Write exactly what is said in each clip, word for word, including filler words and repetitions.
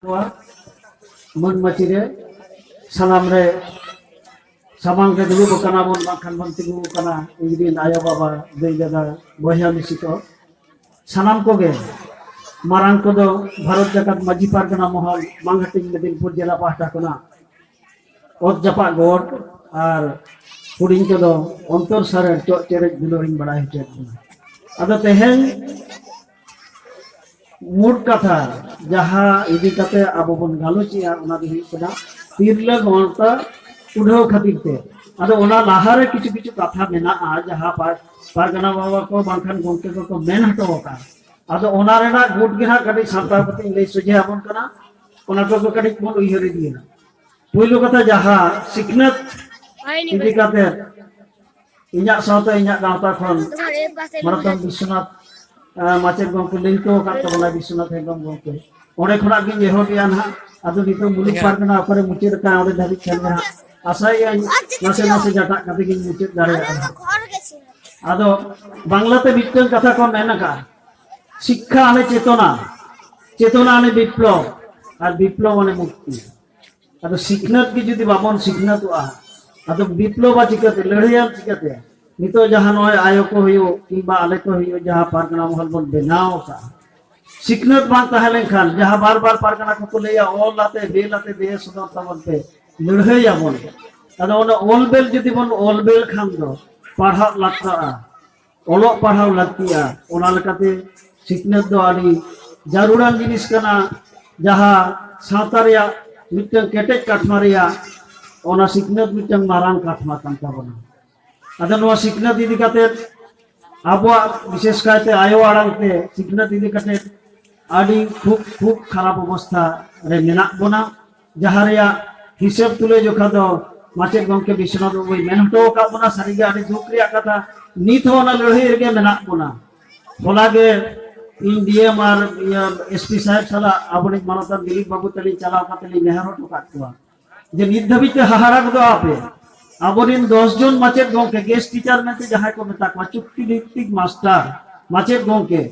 ᱠᱚᱣᱟ᱾ ᱢᱟᱹᱱ ᱢᱟᱹᱪᱤ ᱨᱮ ᱥᱟᱱᱟᱢ ᱨᱮ ᱥᱟᱢᱟᱝ ᱨᱮ ᱫᱩᱲᱩᱵ ᱟᱠᱟᱱᱟ ᱵᱚᱱ, ᱵᱟᱝᱠᱷᱟᱱ ᱵᱚᱱ ᱛᱤᱸᱜᱩ ᱟᱠᱟᱱᱟ, ᱤᱧ ᱨᱮᱱ ᱟᱭᱳ ᱵᱟᱵᱟ, ᱫᱟᱹᱭ ᱫᱟᱫᱟ, ᱵᱚᱭᱦᱟ ᱢᱤᱥᱤ ᱠᱚ, ᱥᱟᱱᱟᱢ ᱠᱚᱜᱮ, ᱢᱟᱨᱟᱝ ᱠᱚᱫᱚ ᱵᱷᱟᱨᱚᱛ ᱡᱟᱠᱟᱛ ᱢᱟᱹᱡᱷᱤ ᱯᱟᱨᱜᱟᱱᱟ ᱢᱚᱦᱚᱞ, ᱵᱟᱝᱦᱟᱹᱴᱤᱧ ᱢᱮᱫᱤᱱᱯᱩᱨ ᱡᱮᱞᱟ ᱯᱟᱦᱴᱟ ᱠᱷᱚᱱᱟᱜ ᱚᱛ ᱡᱟᱯᱟᱜ ᱜᱚᱰ, ᱟᱨ ᱦᱩᱰᱤᱧ ᱠᱚᱫᱚ ᱚᱱᱛᱚᱨ ᱥᱟᱨᱮᱲ ᱪᱚᱜ ᱪᱮᱨᱮᱡ ᱫᱩᱞᱟᱹᱲᱤᱧ ᱵᱟᱲᱟᱭ ᱦᱚᱪᱚᱭᱮᱫ ᱵᱚᱱᱟ᱾ ᱟᱫᱚ ᱛᱮᱦᱮᱧ ᱢᱩᱲ ᱠᱟᱛᱷᱟ ᱡᱟᱦᱟᱸ ᱤᱫᱤ ᱠᱟᱛᱮ ᱟᱵᱚ ᱵᱚᱱ ᱜᱟᱞᱚᱪᱮᱜᱼᱟ, ᱚᱱᱟ ᱫᱚ ᱦᱩᱭᱩᱜ ᱠᱟᱱᱟ ᱛᱤᱨᱞᱟᱹ ᱜᱚᱬᱛᱟ ᱩᱰᱷᱟᱹᱣ ᱠᱷᱟᱹᱛᱤᱨ ᱛᱮ᱾ ᱟᱫᱚ ᱚᱱᱟ ᱞᱟᱦᱟᱨᱮ ᱠᱤᱪᱷᱩ ᱠᱤᱪᱷᱩ ᱠᱟᱛᱷᱟ ᱢᱮᱱᱟᱜᱼᱟ, ᱡᱟᱦᱟᱸ ᱯᱟᱨ-, ᱯᱟᱨᱜᱟᱱᱟ ᱵᱟᱵᱟ ᱠᱚ ᱵᱟᱝᱠᱷᱟᱱ ᱜᱚᱢᱠᱮ ᱠᱚᱠᱚ ᱢᱮᱱ ᱦᱚᱴᱚ ᱟᱠᱟᱫᱼᱟ᱾ ᱟᱫᱚ ᱚᱱᱟ ᱨᱮᱱᱟᱜ ᱜᱩᱴ ᱜᱮ ᱦᱟᱸᱜ ᱠᱟᱹᱴᱤᱡ ᱥᱟᱱᱛᱟᱲ ᱠᱟᱛᱮᱧ ᱞᱟᱹᱭ ᱥᱚᱡᱷᱮ ᱟᱵᱚᱱ ᱠᱟᱱᱟ, ᱚᱱᱟ ᱠᱚ ᱠᱟᱹᱴᱤᱡ ᱵᱚᱱ ᱩᱭᱦᱟᱹᱨ ᱤᱫᱤᱭᱟ᱾ ᱯᱩᱭᱞᱩ ᱠᱟᱛᱷᱟ, ᱡᱟᱦᱟᱸ ᱥᱤᱠᱷᱱᱟᱹᱛ ᱤᱫᱤ ᱠᱟᱛᱮ ᱤᱧᱟᱹᱜ ᱥᱟᱶᱛᱟ ᱤᱧᱟᱹᱜ ᱜᱟᱶᱛᱟ ᱠᱷᱚᱱ ᱢᱟᱱᱚᱛᱟᱱ ᱵᱤᱥᱥᱚᱱᱟᱛᱷ, ᱟᱸ, ᱢᱟᱪᱮᱫ ᱜᱚᱢᱠᱮ ᱞᱟᱹᱭ ᱦᱚᱴᱚ ᱟᱠᱟᱫ ᱛᱟᱵᱚᱱᱟ, ᱵᱤᱥᱥᱚᱱᱟᱛᱷ ᱦᱮᱢᱵᱨᱚᱢ ᱜᱚᱢᱠᱮ᱾ ᱚᱸᱰᱮ ᱠᱷᱚᱱᱟᱜ ᱜᱤᱧ ᱮᱦᱚᱵᱮᱜᱼᱟ ᱱᱟᱦᱟᱜ᱾ ᱟᱫᱚ ᱱᱤᱛᱚᱜ ᱢᱩᱞᱩᱠ ᱯᱟᱨᱜᱟᱱᱟ ᱚᱠᱟᱨᱮ ᱢᱩᱪᱟᱹᱫ ᱟᱠᱟᱱᱟ, ᱚᱸᱰᱮ ᱫᱷᱟᱹᱵᱤᱡ ᱠᱷᱟᱱ ᱜᱮ ᱱᱟᱦᱟᱜ ᱟᱥᱟᱭᱮᱜᱼᱟᱹᱧ ᱱᱟᱥᱮ ᱱᱟᱥᱮ ᱡᱟᱴᱟᱜ ᱠᱟᱛᱮ ᱜᱤᱧ ᱢᱩᱪᱟᱹᱫ ᱫᱟᱲᱮᱭᱟᱜᱼᱟ ᱱᱟᱦᱟᱜ᱾ ᱟᱫᱚ ᱵᱟᱝᱞᱟᱛᱮ ᱢᱤᱫᱴᱟᱝ ᱠᱟᱛᱷᱟ ᱠᱚ ᱢᱮᱱ ᱟᱠᱟᱫᱼᱟ, ᱥᱤᱠᱠᱷᱟ ᱟᱱᱮ ᱪᱮᱛᱚᱱᱟ, ᱪᱮᱛᱚᱱᱟ ᱟᱱᱮ ᱵᱤᱯᱞᱚᱵ, ᱟᱨ ᱵᱤᱯᱞᱚᱵ ᱟᱱᱮ ᱢᱩᱠᱛᱤ᱾ ᱟᱫᱚ ᱥᱤᱠᱷᱱᱟᱹᱛ ᱜᱮ ᱡᱩᱫᱤ ᱵᱟᱵᱚᱱ ᱥᱤᱠᱷᱱᱟᱹᱛᱚᱜᱼᱟ, ᱟᱫᱚ ᱵᱤᱯᱞᱚᱵᱟ ᱪᱤᱠᱟᱹᱛᱮ, ᱞᱟᱹᱲᱦᱟᱹᱭᱟᱢ ᱪᱤᱠᱟᱹᱛᱮ? ᱱᱤᱛᱚᱜ ᱡᱟᱦᱟᱸ ᱱᱚᱜᱼᱚᱭ ᱟᱭᱳ ᱠᱚ ᱦᱩᱭᱩᱜ ᱠᱤᱝᱵᱟ ᱟᱞᱮ ᱠᱚ ᱦᱩᱭᱩᱜ, ᱡᱟᱦᱟᱸ ᱯᱟᱨᱜᱟᱱᱟ ᱢᱚᱦᱚᱞ ᱵᱚᱱ ᱵᱮᱱᱟᱣ ᱟᱠᱟᱫᱼᱟ, ᱥᱤᱠᱷᱱᱟᱹᱛ ᱵᱟᱝ ᱛᱟᱦᱮᱸ ᱞᱮᱱᱠᱷᱟᱱ, ᱡᱟᱦᱟᱸ ᱵᱟᱨ ᱵᱟᱨ ᱯᱟᱨᱜᱟᱱᱟ ᱠᱚᱠᱚ ᱞᱟᱹᱭᱟ, "ᱚᱞ ᱟᱛᱮ, ᱵᱮᱞ ᱟᱛᱮ, ᱫᱮᱭᱟ ᱥᱚᱫᱚᱨ ᱛᱟᱵᱚᱱ ᱯᱮ, ᱞᱟᱹᱲᱦᱟᱹᱭᱟᱵᱚᱱ", ᱟᱫᱚ ᱚᱱᱟ ᱚᱞ ᱵᱮᱞ ᱡᱩᱫᱤ ᱵᱚᱱ ᱚᱞ ᱵᱮᱞ ᱠᱷᱟᱱ ᱫᱚ ᱯᱟᱲᱦᱟᱜ ᱞᱟᱜᱟᱜᱼᱟ, ᱚᱞᱚᱜ ᱯᱟᱲᱦᱟᱣ ᱞᱟᱹᱠᱛᱤᱜᱼᱟ᱾ ᱚᱱᱟ ᱞᱮᱠᱟᱛᱮ ᱥᱤᱠᱷᱱᱟᱹᱛ ᱫᱚ ᱟᱹᱰᱤ ᱡᱟᱹᱨᱩᱲᱟᱱ ᱡᱤᱱᱤᱥ ᱠᱟᱱᱟ, ᱡᱟᱦᱟᱸ ᱥᱟᱶᱛᱟ ᱨᱮᱭᱟᱜ ᱢᱤᱫᱴᱟᱝ ᱠᱮᱴᱮᱡ ᱠᱟᱴᱷᱢᱟ ᱨᱮᱭᱟᱜ ᱚᱱᱟ ᱥᱤᱠᱷᱱᱟᱹᱛ ᱢᱤᱫᱴᱟᱝ ᱢᱟᱨᱟᱝ ᱠᱟᱴᱷᱢᱟ ᱠᱟᱱ ᱛᱟᱵᱚᱱᱟ᱾ ᱟᱫᱚ ᱱᱚᱣᱟ ᱥᱤᱠᱷᱱᱟᱹᱛ ᱤᱫᱤ ᱠᱟᱛᱮ, ᱟᱵᱚᱣᱟᱜ ᱵᱤᱥᱮᱥ ᱠᱟᱭᱛᱮ ᱟᱭᱳ ᱟᱲᱟᱝ ᱛᱮ ᱥᱤᱠᱷᱱᱟᱹᱛ ᱤᱫᱤ ᱠᱟᱛᱮ ᱟᱹᱰᱤ ᱠᱷᱩᱵ, ᱠᱷᱩᱵ ᱠᱷᱟᱨᱟᱯ ᱚᱵᱚᱥᱛᱷᱟ ᱨᱮ ᱢᱮᱱᱟᱜ ᱵᱚᱱᱟ, ᱡᱟᱦᱟᱸ ᱨᱮᱭᱟᱜ ᱦᱤᱥᱟᱹᱵ ᱛᱩᱞᱟᱹ ᱡᱚᱠᱷᱟ ᱫᱚ ᱢᱟᱪᱮᱫ ᱜᱚᱢᱠᱮ ᱵᱤᱥᱣᱚᱱᱟᱛᱷ ᱵᱟᱵᱩᱭ ᱢᱮᱱ ᱦᱚᱴᱚ ᱟᱠᱟᱫ ᱵᱚᱱᱟ᱾ ᱥᱟᱹᱨᱤᱜᱮ ᱟᱹᱰᱤ ᱫᱩᱠ ᱨᱮᱭᱟᱜ ᱠᱟᱛᱷᱟ, ᱱᱤᱛ ᱦᱚᱸ ᱚᱱᱟ ᱞᱟᱹᱲᱦᱟᱹᱭ ᱨᱮᱜᱮ ᱢᱮᱱᱟᱜ ᱵᱚᱱᱟ᱾ ᱦᱚᱞᱟ ᱜᱮ ᱤᱧ ᱰᱤ ᱮᱢ ᱟᱨ, ᱤᱭᱟᱹ, ᱮᱥ ᱯᱤ ᱥᱟᱦᱮᱵ ᱥᱟᱞᱟᱜ ᱟᱵᱚᱨᱮᱱ ᱢᱟᱱᱚᱛᱟᱱ ᱫᱤᱞᱤᱯ ᱵᱟᱵᱩ ᱛᱟᱹᱞᱤᱧ ᱪᱟᱞᱟᱣ ᱠᱟᱛᱮ ᱞᱤᱧ ᱱᱮᱦᱚᱨ ᱦᱚᱴᱚ ᱠᱟᱜ ᱠᱚᱣᱟ ᱡᱮ ᱱᱤᱛ ᱫᱷᱟᱹᱵᱤᱡ ᱛᱮ ᱦᱟᱦᱟᱲᱟ ᱜᱚᱫᱚᱜ ᱟᱯᱮ, ᱟᱵᱚᱨᱮᱱ ᱫᱚᱥ ᱡᱚᱱ ᱢᱟᱪᱮᱫ ᱜᱚᱢᱠᱮ, ᱜᱮᱥᱴ ᱴᱤᱪᱟᱨ ᱢᱮᱱᱛᱮ ᱡᱟᱦᱟᱸᱭ ᱠᱚ ᱢᱮᱛᱟ ᱠᱚᱣᱟ, ᱪᱩᱠᱛᱤ ᱵᱷᱤᱛᱛᱤᱠ ᱢᱟᱥᱴᱟᱨ, ᱢᱟᱪᱮᱫ ᱜᱚᱢᱠᱮ,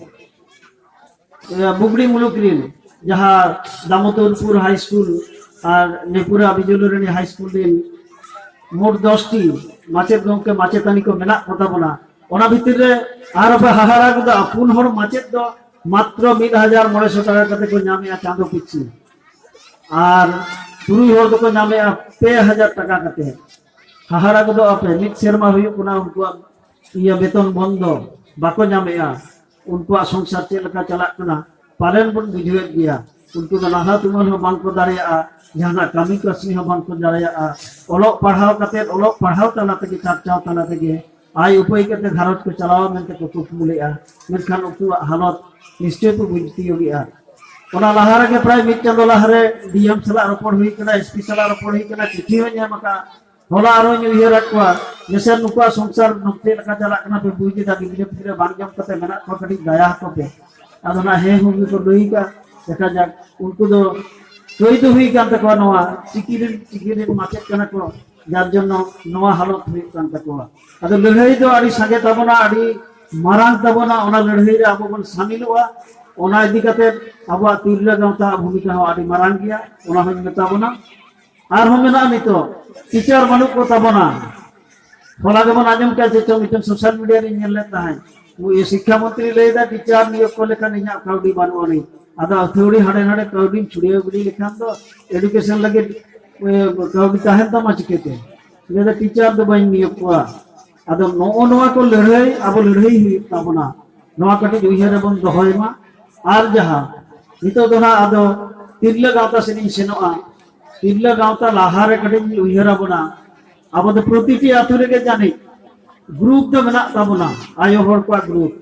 ᱮ, ᱵᱩᱜᱽᱲᱤ ᱢᱩᱞᱩᱠ ᱨᱤᱱ, ᱡᱟᱦᱟᱸ ᱫᱟᱢᱳᱫᱚᱨᱯᱩᱨ ᱦᱟᱭ ᱥᱠᱩᱞ ᱟᱨ ᱱᱮᱯᱩᱨᱟ ᱵᱤᱡᱚᱞᱚᱨᱟᱱᱤ ᱦᱟᱭ ᱥᱠᱩᱞ ᱨᱮᱱ ᱢᱳᱴ ᱫᱚᱥ ᱴᱤ ᱢᱟᱪᱮᱫ ᱜᱚᱢᱠᱮ ᱢᱟᱪᱮᱛᱟᱹᱱᱤ ᱠᱚ ᱢᱮᱱᱟᱜ ᱠᱚᱛᱟ ᱵᱚᱱᱟ, ᱚᱱᱟ ᱵᱷᱤᱛᱤᱨ ᱨᱮ ᱟᱨ ᱟᱯᱮ ᱦᱟᱦᱟᱲᱟ ᱜᱚᱫᱚᱜᱼᱟ, ᱯᱩᱱ ᱦᱚᱲ ᱢᱟᱪᱮᱫ ᱫᱚ ᱢᱟᱛᱨᱚ ᱢᱤᱫ ᱦᱟᱡᱟᱨ ᱢᱚᱬᱮ ᱥᱚ ᱴᱟᱠᱟ ᱠᱟᱛᱮ ᱠᱚ ᱧᱟᱢᱮᱜᱼᱟ ᱪᱟᱸᱫᱚ ᱯᱤᱪᱷᱤ, ᱟᱨ ᱛᱩᱨᱩᱭ ᱦᱚᱲ ᱫᱚᱠᱚ ᱧᱟᱢᱮᱜᱼᱟ ᱯᱮ ᱦᱟᱡᱟᱨ ᱴᱟᱠᱟ ᱠᱟᱛᱮ᱾ ᱦᱟᱦᱟᱲᱟ ᱜᱚᱫᱚᱜ ᱟᱯᱮ, ᱢᱤᱫ ᱥᱮᱨᱢᱟ ᱦᱩᱭᱩᱜ ᱠᱟᱱᱟ ᱩᱱᱠᱩᱣᱟᱜ ᱤᱭᱟᱹ ᱵᱮᱛᱚᱱ ᱵᱚᱱᱫᱚ, ᱵᱟᱠᱚ ᱧᱟᱢᱮᱜᱼᱟ᱾ ᱩᱱᱠᱩᱣᱟᱜ ᱥᱚᱝᱥᱟᱨ ᱪᱮᱫ ᱞᱮᱠᱟ ᱪᱟᱞᱟᱜ ᱠᱟᱱᱟ ᱯᱟᱞᱮᱱ ᱵᱚᱱ ᱵᱩᱡᱷᱟᱹᱣᱮᱫ ᱜᱮᱭᱟ᱾ ᱩᱱᱠᱩ ᱫᱚ ᱱᱟᱞᱦᱟ ᱛᱩᱢᱟᱹᱞ ᱦᱚᱸ ᱵᱟᱝᱠᱚ ᱫᱟᱲᱮᱭᱟᱜᱼᱟ, ᱡᱟᱦᱟᱱᱟᱜ ᱠᱟᱹᱢᱤ ᱠᱟᱹᱥᱱᱤ ᱦᱚᱸ ᱵᱟᱝᱠᱚ ᱫᱟᱲᱮᱭᱟᱜᱼᱟ᱾ ᱚᱞᱚᱜ ᱯᱟᱲᱦᱟᱣ ᱠᱟᱛᱮ, ᱚᱞᱚᱜ ᱯᱟᱲᱦᱟᱣ ᱛᱟᱞᱟ ᱛᱮᱜᱮ, ᱪᱟᱨᱪᱟᱣ ᱛᱟᱞᱟ ᱛᱮᱜᱮ ᱟᱭ ᱩᱯᱟᱹᱭ ᱠᱟᱛᱮ ᱜᱷᱟᱨᱚᱸᱡᱽ ᱠᱚ ᱪᱟᱞᱟᱣᱟ ᱢᱮᱱᱛᱮ ᱠᱚ ᱠᱩᱠᱢᱩ ᱞᱮᱫᱼᱟ, ᱢᱮᱱᱠᱷᱟᱱ ᱩᱱᱠᱩᱣᱟᱜ ᱦᱟᱞᱚᱛ ᱱᱤᱥᱪᱚᱭ ᱯᱮ ᱵᱩᱡᱽ ᱛᱤᱭᱳᱜᱮᱜᱼᱟ᱾ ᱚᱱᱟ ᱞᱟᱦᱟ ᱨᱮᱜᱮ ᱯᱨᱟᱭ ᱢᱤᱫ ᱪᱟᱸᱫᱚ ᱞᱟᱦᱟᱨᱮ ᱰᱤ ᱮᱢ ᱥᱟᱞᱟᱜ ᱨᱚᱯᱚᱲ ᱦᱩᱭ ᱠᱟᱱᱟ, ᱮᱥ ᱯᱤ ᱥᱟᱞᱟᱜ ᱨᱚᱯᱚᱲ ᱦᱩᱭ ᱠᱟᱱᱟ, ᱪᱤᱴᱷᱤ ᱦᱚᱸᱧ ᱮᱢ ᱟᱠᱟᱫᱼᱟ᱾ ᱦᱚᱞᱟ ᱟᱨᱦᱚᱸᱧ ᱩᱭᱦᱟᱹᱨᱟᱫ ᱠᱚᱣᱟ, ᱡᱮᱥᱮ ᱱᱩᱠᱩᱣᱟᱜ ᱥᱚᱝᱥᱟᱨ ᱪᱮᱫ ᱞᱮᱠᱟ ᱪᱟᱞᱟᱜ ᱠᱟᱱᱟ ᱯᱮ ᱵᱩᱡᱽ ᱮᱫᱟ, ᱜᱤᱫᱽᱨᱟᱹ ᱯᱤᱫᱽᱨᱟᱹ ᱵᱟᱝ ᱡᱚᱢ ᱠᱟᱛᱮ ᱢᱮᱱᱟᱜ ᱠᱚᱣᱟ, ᱠᱟᱹᱴᱤᱡ ᱫᱟᱭᱟ ᱟᱠᱚ ᱯᱮ᱾ ᱟᱫᱚ ᱱᱟᱜ ᱦᱮᱸ ᱦᱩᱸ ᱜᱮᱠᱚ ᱞᱟᱹᱭ ᱠᱟᱜᱼᱟ, ᱫᱮᱠᱷᱟ ᱡᱟᱠ᱾ ᱩᱱᱠᱩ ᱫᱚ ᱠᱟᱹᱭ ᱫᱚ ᱦᱩᱭ ᱠᱟᱱ ᱛᱟᱠᱚᱣᱟ, ᱱᱚᱣᱟ ᱪᱤᱠᱤ ᱨᱮᱱ, ᱪᱤᱠᱤ ᱨᱮᱱ ᱢᱟᱪᱮᱫ ᱠᱟᱱᱟ ᱠᱚ, ᱡᱟᱨ ᱡᱚᱱᱱᱚ ᱱᱚᱣᱟ ᱦᱟᱞᱚᱛ ᱦᱩᱭᱩᱜ ᱠᱟᱱ ᱛᱟᱠᱚᱣᱟ᱾ ᱟᱫᱚ ᱞᱟᱹᱲᱦᱟᱹᱭ ᱫᱚ ᱟᱹᱰᱤ ᱥᱟᱸᱜᱮ ᱛᱟᱵᱚᱱᱟ, ᱟᱹᱰᱤ ᱢᱟᱨᱟᱝ ᱛᱟᱵᱚᱱᱟ, ᱚᱱᱟ ᱞᱟᱹᱲᱦᱟᱹᱭ ᱨᱮ ᱟᱵᱚ ᱵᱚᱱ ᱥᱟᱢᱤᱞᱚᱜᱼᱟ᱾ ᱚᱱᱟ ᱤᱫᱤ ᱠᱟᱛᱮ ᱟᱵᱚᱣᱟᱜ ᱛᱤᱨᱞᱟᱹ ᱜᱟᱶᱛᱟ ᱵᱷᱩᱢᱤᱠᱟ ᱦᱚᱸ ᱟᱹᱰᱤ ᱢᱟᱨᱟᱝ ᱜᱮᱭᱟ, ᱚᱱᱟ ᱦᱚᱸᱧ ᱢᱮᱛᱟ ᱵᱚᱱᱟ᱾ ᱟᱨᱦᱚᱸ ᱢᱮᱱᱟᱜᱼᱟ ᱱᱤᱛᱚᱜ ᱴᱤᱪᱟᱨ ᱵᱟᱹᱱᱩᱜ ᱠᱚ ᱛᱟᱵᱚᱱᱟ᱾ ᱦᱚᱞᱟ ᱜᱮᱵᱚᱱ ᱟᱸᱡᱚᱢ ᱠᱮᱫ ᱪᱮᱫ ᱪᱚᱝ, ᱢᱤᱫᱴᱮᱱ ᱥᱳᱥᱟᱞ ᱢᱤᱰᱤᱭᱟ ᱨᱤᱧ ᱧᱮᱞ ᱞᱮᱫ ᱛᱟᱦᱮᱸᱫ, ᱩᱱᱤ ᱥᱤᱠᱠᱷᱟ ᱢᱚᱱᱛᱨᱤ ᱞᱟᱹᱭ ᱮᱫᱟ, "ᱴᱤᱪᱟᱨ ᱱᱤᱭᱳᱜᱽ ᱠᱚ ᱞᱮᱠᱷᱟᱱ ᱤᱧᱟᱹᱜ ᱠᱟᱹᱣᱰᱤ ᱵᱟᱹᱱᱩᱜ ᱟᱹᱱᱤᱡ, ᱟᱫᱚ ᱟᱹᱛᱷᱟᱹᱣᱲᱤ ᱦᱟᱸᱰᱮ ᱱᱟᱰᱮ ᱠᱟᱹᱣᱰᱤᱢ ᱪᱷᱩᱲᱭᱟᱹᱣ ᱜᱤᱰᱤ ᱞᱮᱠᱷᱟᱱ ᱫᱚ ᱮᱰᱩᱠᱮᱥᱚᱱ ᱞᱟᱹᱜᱤᱫ ᱮ, ᱠᱟᱹᱣᱰᱤ ᱛᱟᱦᱮᱱ ᱛᱟᱢᱟ ᱪᱤᱠᱟᱹᱛᱮ?" ᱞᱟᱹᱭ ᱮᱫᱟ, "ᱴᱤᱪᱟᱨ ᱫᱚ ᱵᱟᱹᱧ ᱱᱤᱭᱳᱜᱽ ᱠᱚᱣᱟ᱾" ᱟᱫᱚ ᱱᱚᱜᱼᱚ ᱱᱚᱣᱟ ᱠᱚ ᱞᱟᱹᱲᱦᱟᱹᱭ ᱟᱵᱚ ᱞᱟᱹᱲᱦᱟᱹᱭ ᱦᱩᱭᱩᱜ ᱛᱟᱵᱚᱱᱟ, ᱱᱚᱣᱟ ᱠᱟᱹᱴᱤᱡ ᱩᱭᱦᱟᱹᱨ ᱨᱮᱵᱚᱱ ᱫᱚᱦᱚᱭ ᱢᱟ᱾ ᱟᱨ ᱡᱟᱦᱟᱸ ᱱᱤᱛᱚᱜ ᱫᱚ ᱱᱟᱜ ᱟᱫᱚ ᱛᱤᱨᱞᱟᱹ ᱜᱟᱶᱛᱟ ᱥᱮᱫ ᱤᱧ ᱥᱮᱱᱚᱜᱼᱟ, ᱛᱤᱨᱞᱟᱹ ᱜᱟᱶᱛᱟ ᱞᱟᱦᱟᱨᱮ ᱠᱟᱹᱴᱤᱡ ᱤᱧ ᱩᱭᱦᱟᱹᱨ ᱟᱵᱚᱱᱟ, ᱟᱵᱚ ᱫᱚ ᱯᱨᱚᱛᱤᱴᱤ ᱟᱛᱳ ᱨᱮᱜᱮ ᱡᱟᱹᱱᱤᱡ ᱜᱨᱩᱯ ᱫᱚ ᱢᱮᱱᱟᱜ ᱛᱟᱵᱚᱱᱟ, ᱟᱭᱳ ᱦᱚᱲ ᱠᱚᱣᱟᱜ ᱜᱨᱩᱯ᱾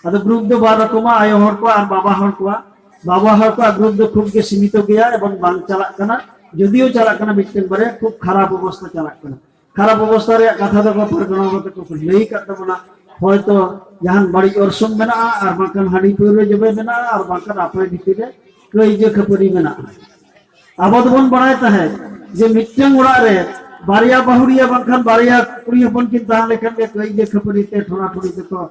ᱟᱫᱚ ᱜᱨᱩᱯ ᱫᱚ ᱵᱟᱨ ᱨᱚᱠᱚᱢᱟ, ᱟᱭᱳ ᱦᱚᱲ ᱠᱚᱣᱟᱜ ᱟᱨ ᱵᱟᱵᱟ ᱦᱚᱲ ᱠᱚᱣᱟᱜ᱾ ᱵᱟᱵᱟ ᱦᱚᱲ ᱠᱚᱣᱟᱜ ᱜᱨᱩᱯ ᱫᱚ ᱠᱷᱩᱵ ᱜᱮ ᱥᱤᱢᱤᱛᱚ ᱜᱮᱭᱟ ᱮᱵᱚᱝ ᱵᱟᱝ ᱪᱟᱞᱟᱜ ᱠᱟᱱᱟ, ᱡᱩᱫᱤᱭᱳ ᱪᱟᱞᱟᱜ ᱠᱟᱱᱟ ᱢᱤᱫᱴᱮᱱ ᱵᱟᱨᱭᱟ, ᱠᱷᱩᱵ ᱠᱷᱟᱨᱟᱯ ᱚᱵᱚᱥᱛᱟ ᱪᱟᱞᱟᱜ ᱠᱟᱱᱟ᱾ ᱠᱷᱟᱨᱟᱯ ᱚᱵᱚᱥᱛᱟ ᱨᱮᱭᱟᱜ ᱠᱟᱛᱷᱟ ᱫᱚ ᱯᱟᱨᱜᱟᱱᱟ ᱵᱟᱵᱟ ᱛᱟᱠᱚ ᱠᱚ ᱞᱟᱹᱭ ᱟᱠᱟᱫ ᱛᱟᱵᱚᱱᱟ, ᱦᱚᱭᱛᱚ ᱡᱟᱦᱟᱱ ᱵᱟᱹᱲᱤᱡ ᱚᱨᱥᱚᱝ ᱢᱮᱱᱟᱜᱼᱟ, ᱟᱨ ᱵᱟᱝᱠᱷᱟᱱ ᱦᱟᱺᱰᱤ ᱯᱟᱹᱣᱨᱟᱹ ᱡᱚᱵᱮ ᱢᱮᱱᱟᱜᱼᱟ, ᱟᱨ ᱵᱟᱝᱠᱷᱟᱱ ᱟᱯᱮ ᱵᱷᱤᱛᱤᱨ ᱨᱮ ᱠᱟᱹᱭᱡᱟᱹ ᱠᱷᱟᱹᱯᱟᱹᱨᱤ ᱢᱮᱱᱟᱜᱼᱟ᱾ ᱟᱵᱚ ᱫᱚᱵᱚᱱ ᱵᱟᱲᱟᱭ ᱛᱟᱦᱮᱸᱫ ᱡᱮ ᱢᱤᱫᱴᱟᱝ ᱚᱲᱟᱜ ᱨᱮ ᱵᱟᱨᱭᱟ ᱵᱟᱹᱦᱩᱲᱤᱭᱟᱹ ᱵᱟᱝᱠᱷᱟᱱ ᱵᱟᱨᱭᱟ ᱠᱩᱲᱤ ᱦᱚᱯᱚᱱ ᱠᱤᱱ ᱛᱟᱦᱮᱸ ᱞᱮᱠᱷᱟᱱ ᱜᱮ ᱠᱟᱹᱭᱡᱟᱹ ᱠᱷᱟᱹᱯᱟᱹᱨᱤ ᱛᱮ ᱴᱷᱚᱲᱟ ᱴᱷᱩᱲᱤ ᱛᱮᱠᱚ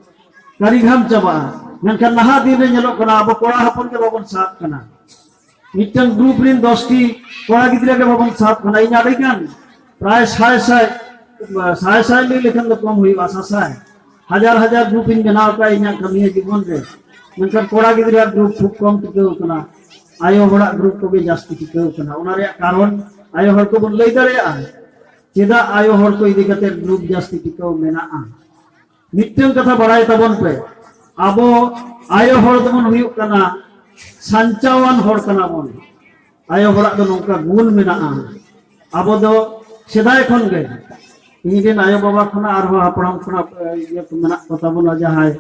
ᱠᱟᱹᱨᱤᱜᱷᱟᱢ ᱪᱟᱵᱟᱜᱼᱟ᱾ ᱢᱮᱱᱠᱷᱟᱱ ᱱᱟᱦᱟᱜ ᱫᱤᱱ ᱨᱮ ᱧᱮᱞᱚᱜ ᱠᱟᱱᱟ, ᱟᱵᱚ ᱠᱚᱲᱟ ᱦᱚᱯᱚᱱ ᱜᱮ ᱵᱟᱵᱚᱱ ᱥᱟᱵ ᱠᱟᱱᱟ᱾ ᱢᱤᱫᱴᱟᱝ ᱜᱨᱩᱯ ᱨᱤᱱ ᱫᱚᱥᱴᱤ ᱠᱚᱲᱟ ᱜᱤᱫᱽᱨᱟᱹ ᱜᱮ ᱵᱟᱵᱚᱱ ᱥᱟᱵ ᱠᱟᱱᱟ᱾ ᱤᱧ ᱟᱹᱰᱤ ᱜᱟᱱ, ᱯᱨᱟᱭ ᱥᱟᱭ ᱥᱟᱭ, ᱥᱟᱭ ᱥᱟᱭ ᱞᱟᱹᱭ ᱞᱮᱠᱷᱟᱱ ᱫᱚ ᱠᱚᱢ ᱦᱩᱭᱩᱜᱼᱟ, ᱥᱟᱥᱟᱭ ᱦᱟᱡᱟᱨ ᱦᱟᱡᱟᱨ ᱜᱨᱩᱯ ᱤᱧ ᱵᱮᱱᱟᱣ ᱟᱠᱟᱫ ᱤᱧᱟᱹᱜ ᱠᱟᱹᱢᱤᱭᱟᱹ ᱡᱤᱵᱚᱱ ᱨᱮ᱾ ᱢᱮᱱᱠᱷᱟᱱ ᱠᱚᱲᱟ ᱜᱤᱫᱽᱨᱟᱹ ᱜᱨᱩᱯ ᱠᱷᱩᱵ ᱠᱚᱢ ᱴᱤᱠᱟᱹᱣ ᱠᱟᱱᱟ᱾ ᱟᱭᱳ ᱦᱚᱲᱟᱜ ᱜᱨᱩᱯ ᱠᱚᱜᱮ ᱡᱟᱹᱥᱛᱤ ᱴᱤᱠᱟᱹᱣ ᱠᱟᱱᱟ᱾ ᱚᱱᱟ ᱨᱮᱭᱟᱜ ᱠᱟᱨᱚᱱ ᱟᱭᱳ ᱦᱚᱲ ᱠᱚᱵᱚᱱ ᱞᱟᱹᱭ ᱫᱟᱲᱮᱭᱟᱜᱼᱟ, ᱪᱮᱫᱟᱜ ᱟᱭᱳ ᱦᱚᱲ ᱠᱚ ᱤᱫᱤ ᱠᱟᱛᱮ ᱜᱨᱩᱯ ᱡᱟᱹᱥᱛᱤ ᱴᱤᱠᱟᱹᱣ ᱢᱮᱱᱟᱜᱼᱟ? ᱢᱤᱫᱴᱟᱝ ᱠᱟᱛᱷᱟ ᱵᱟᱲᱟᱭ ᱛᱟᱵᱚᱱ ᱯᱮ, ᱟᱵᱚ ᱟᱭᱳ ᱦᱚᱲ ᱫᱚᱵᱚᱱ ᱦᱩᱭᱩᱜ ᱠᱟᱱᱟ ᱥᱟᱧᱪᱟᱣᱟᱱ ᱦᱚᱲ ᱠᱟᱱᱟ ᱵᱚᱱ᱾ ᱟᱭᱳ ᱦᱚᱲᱟᱜ ᱫᱚ ᱱᱚᱝᱠᱟ ᱜᱩᱱ ᱢᱮᱱᱟᱜᱼᱟ᱾ ᱟᱵᱚ ᱫᱚ ᱥᱮᱫᱟᱭ ᱠᱷᱚᱱ ᱜᱮ, ᱤᱧ ᱨᱮᱱ ᱟᱭᱳ ᱵᱟᱵᱟ ᱠᱷᱚᱱᱟᱜ ᱟᱨᱦᱚᱸ ᱦᱟᱯᱲᱟᱢ ᱠᱷᱚᱱᱟᱜ, ᱮ, ᱤᱭᱟᱹ ᱠᱚ ᱢᱮᱱᱟᱜ ᱠᱚ ᱛᱟᱵᱚᱱᱟ, ᱡᱟᱦᱟᱸᱭ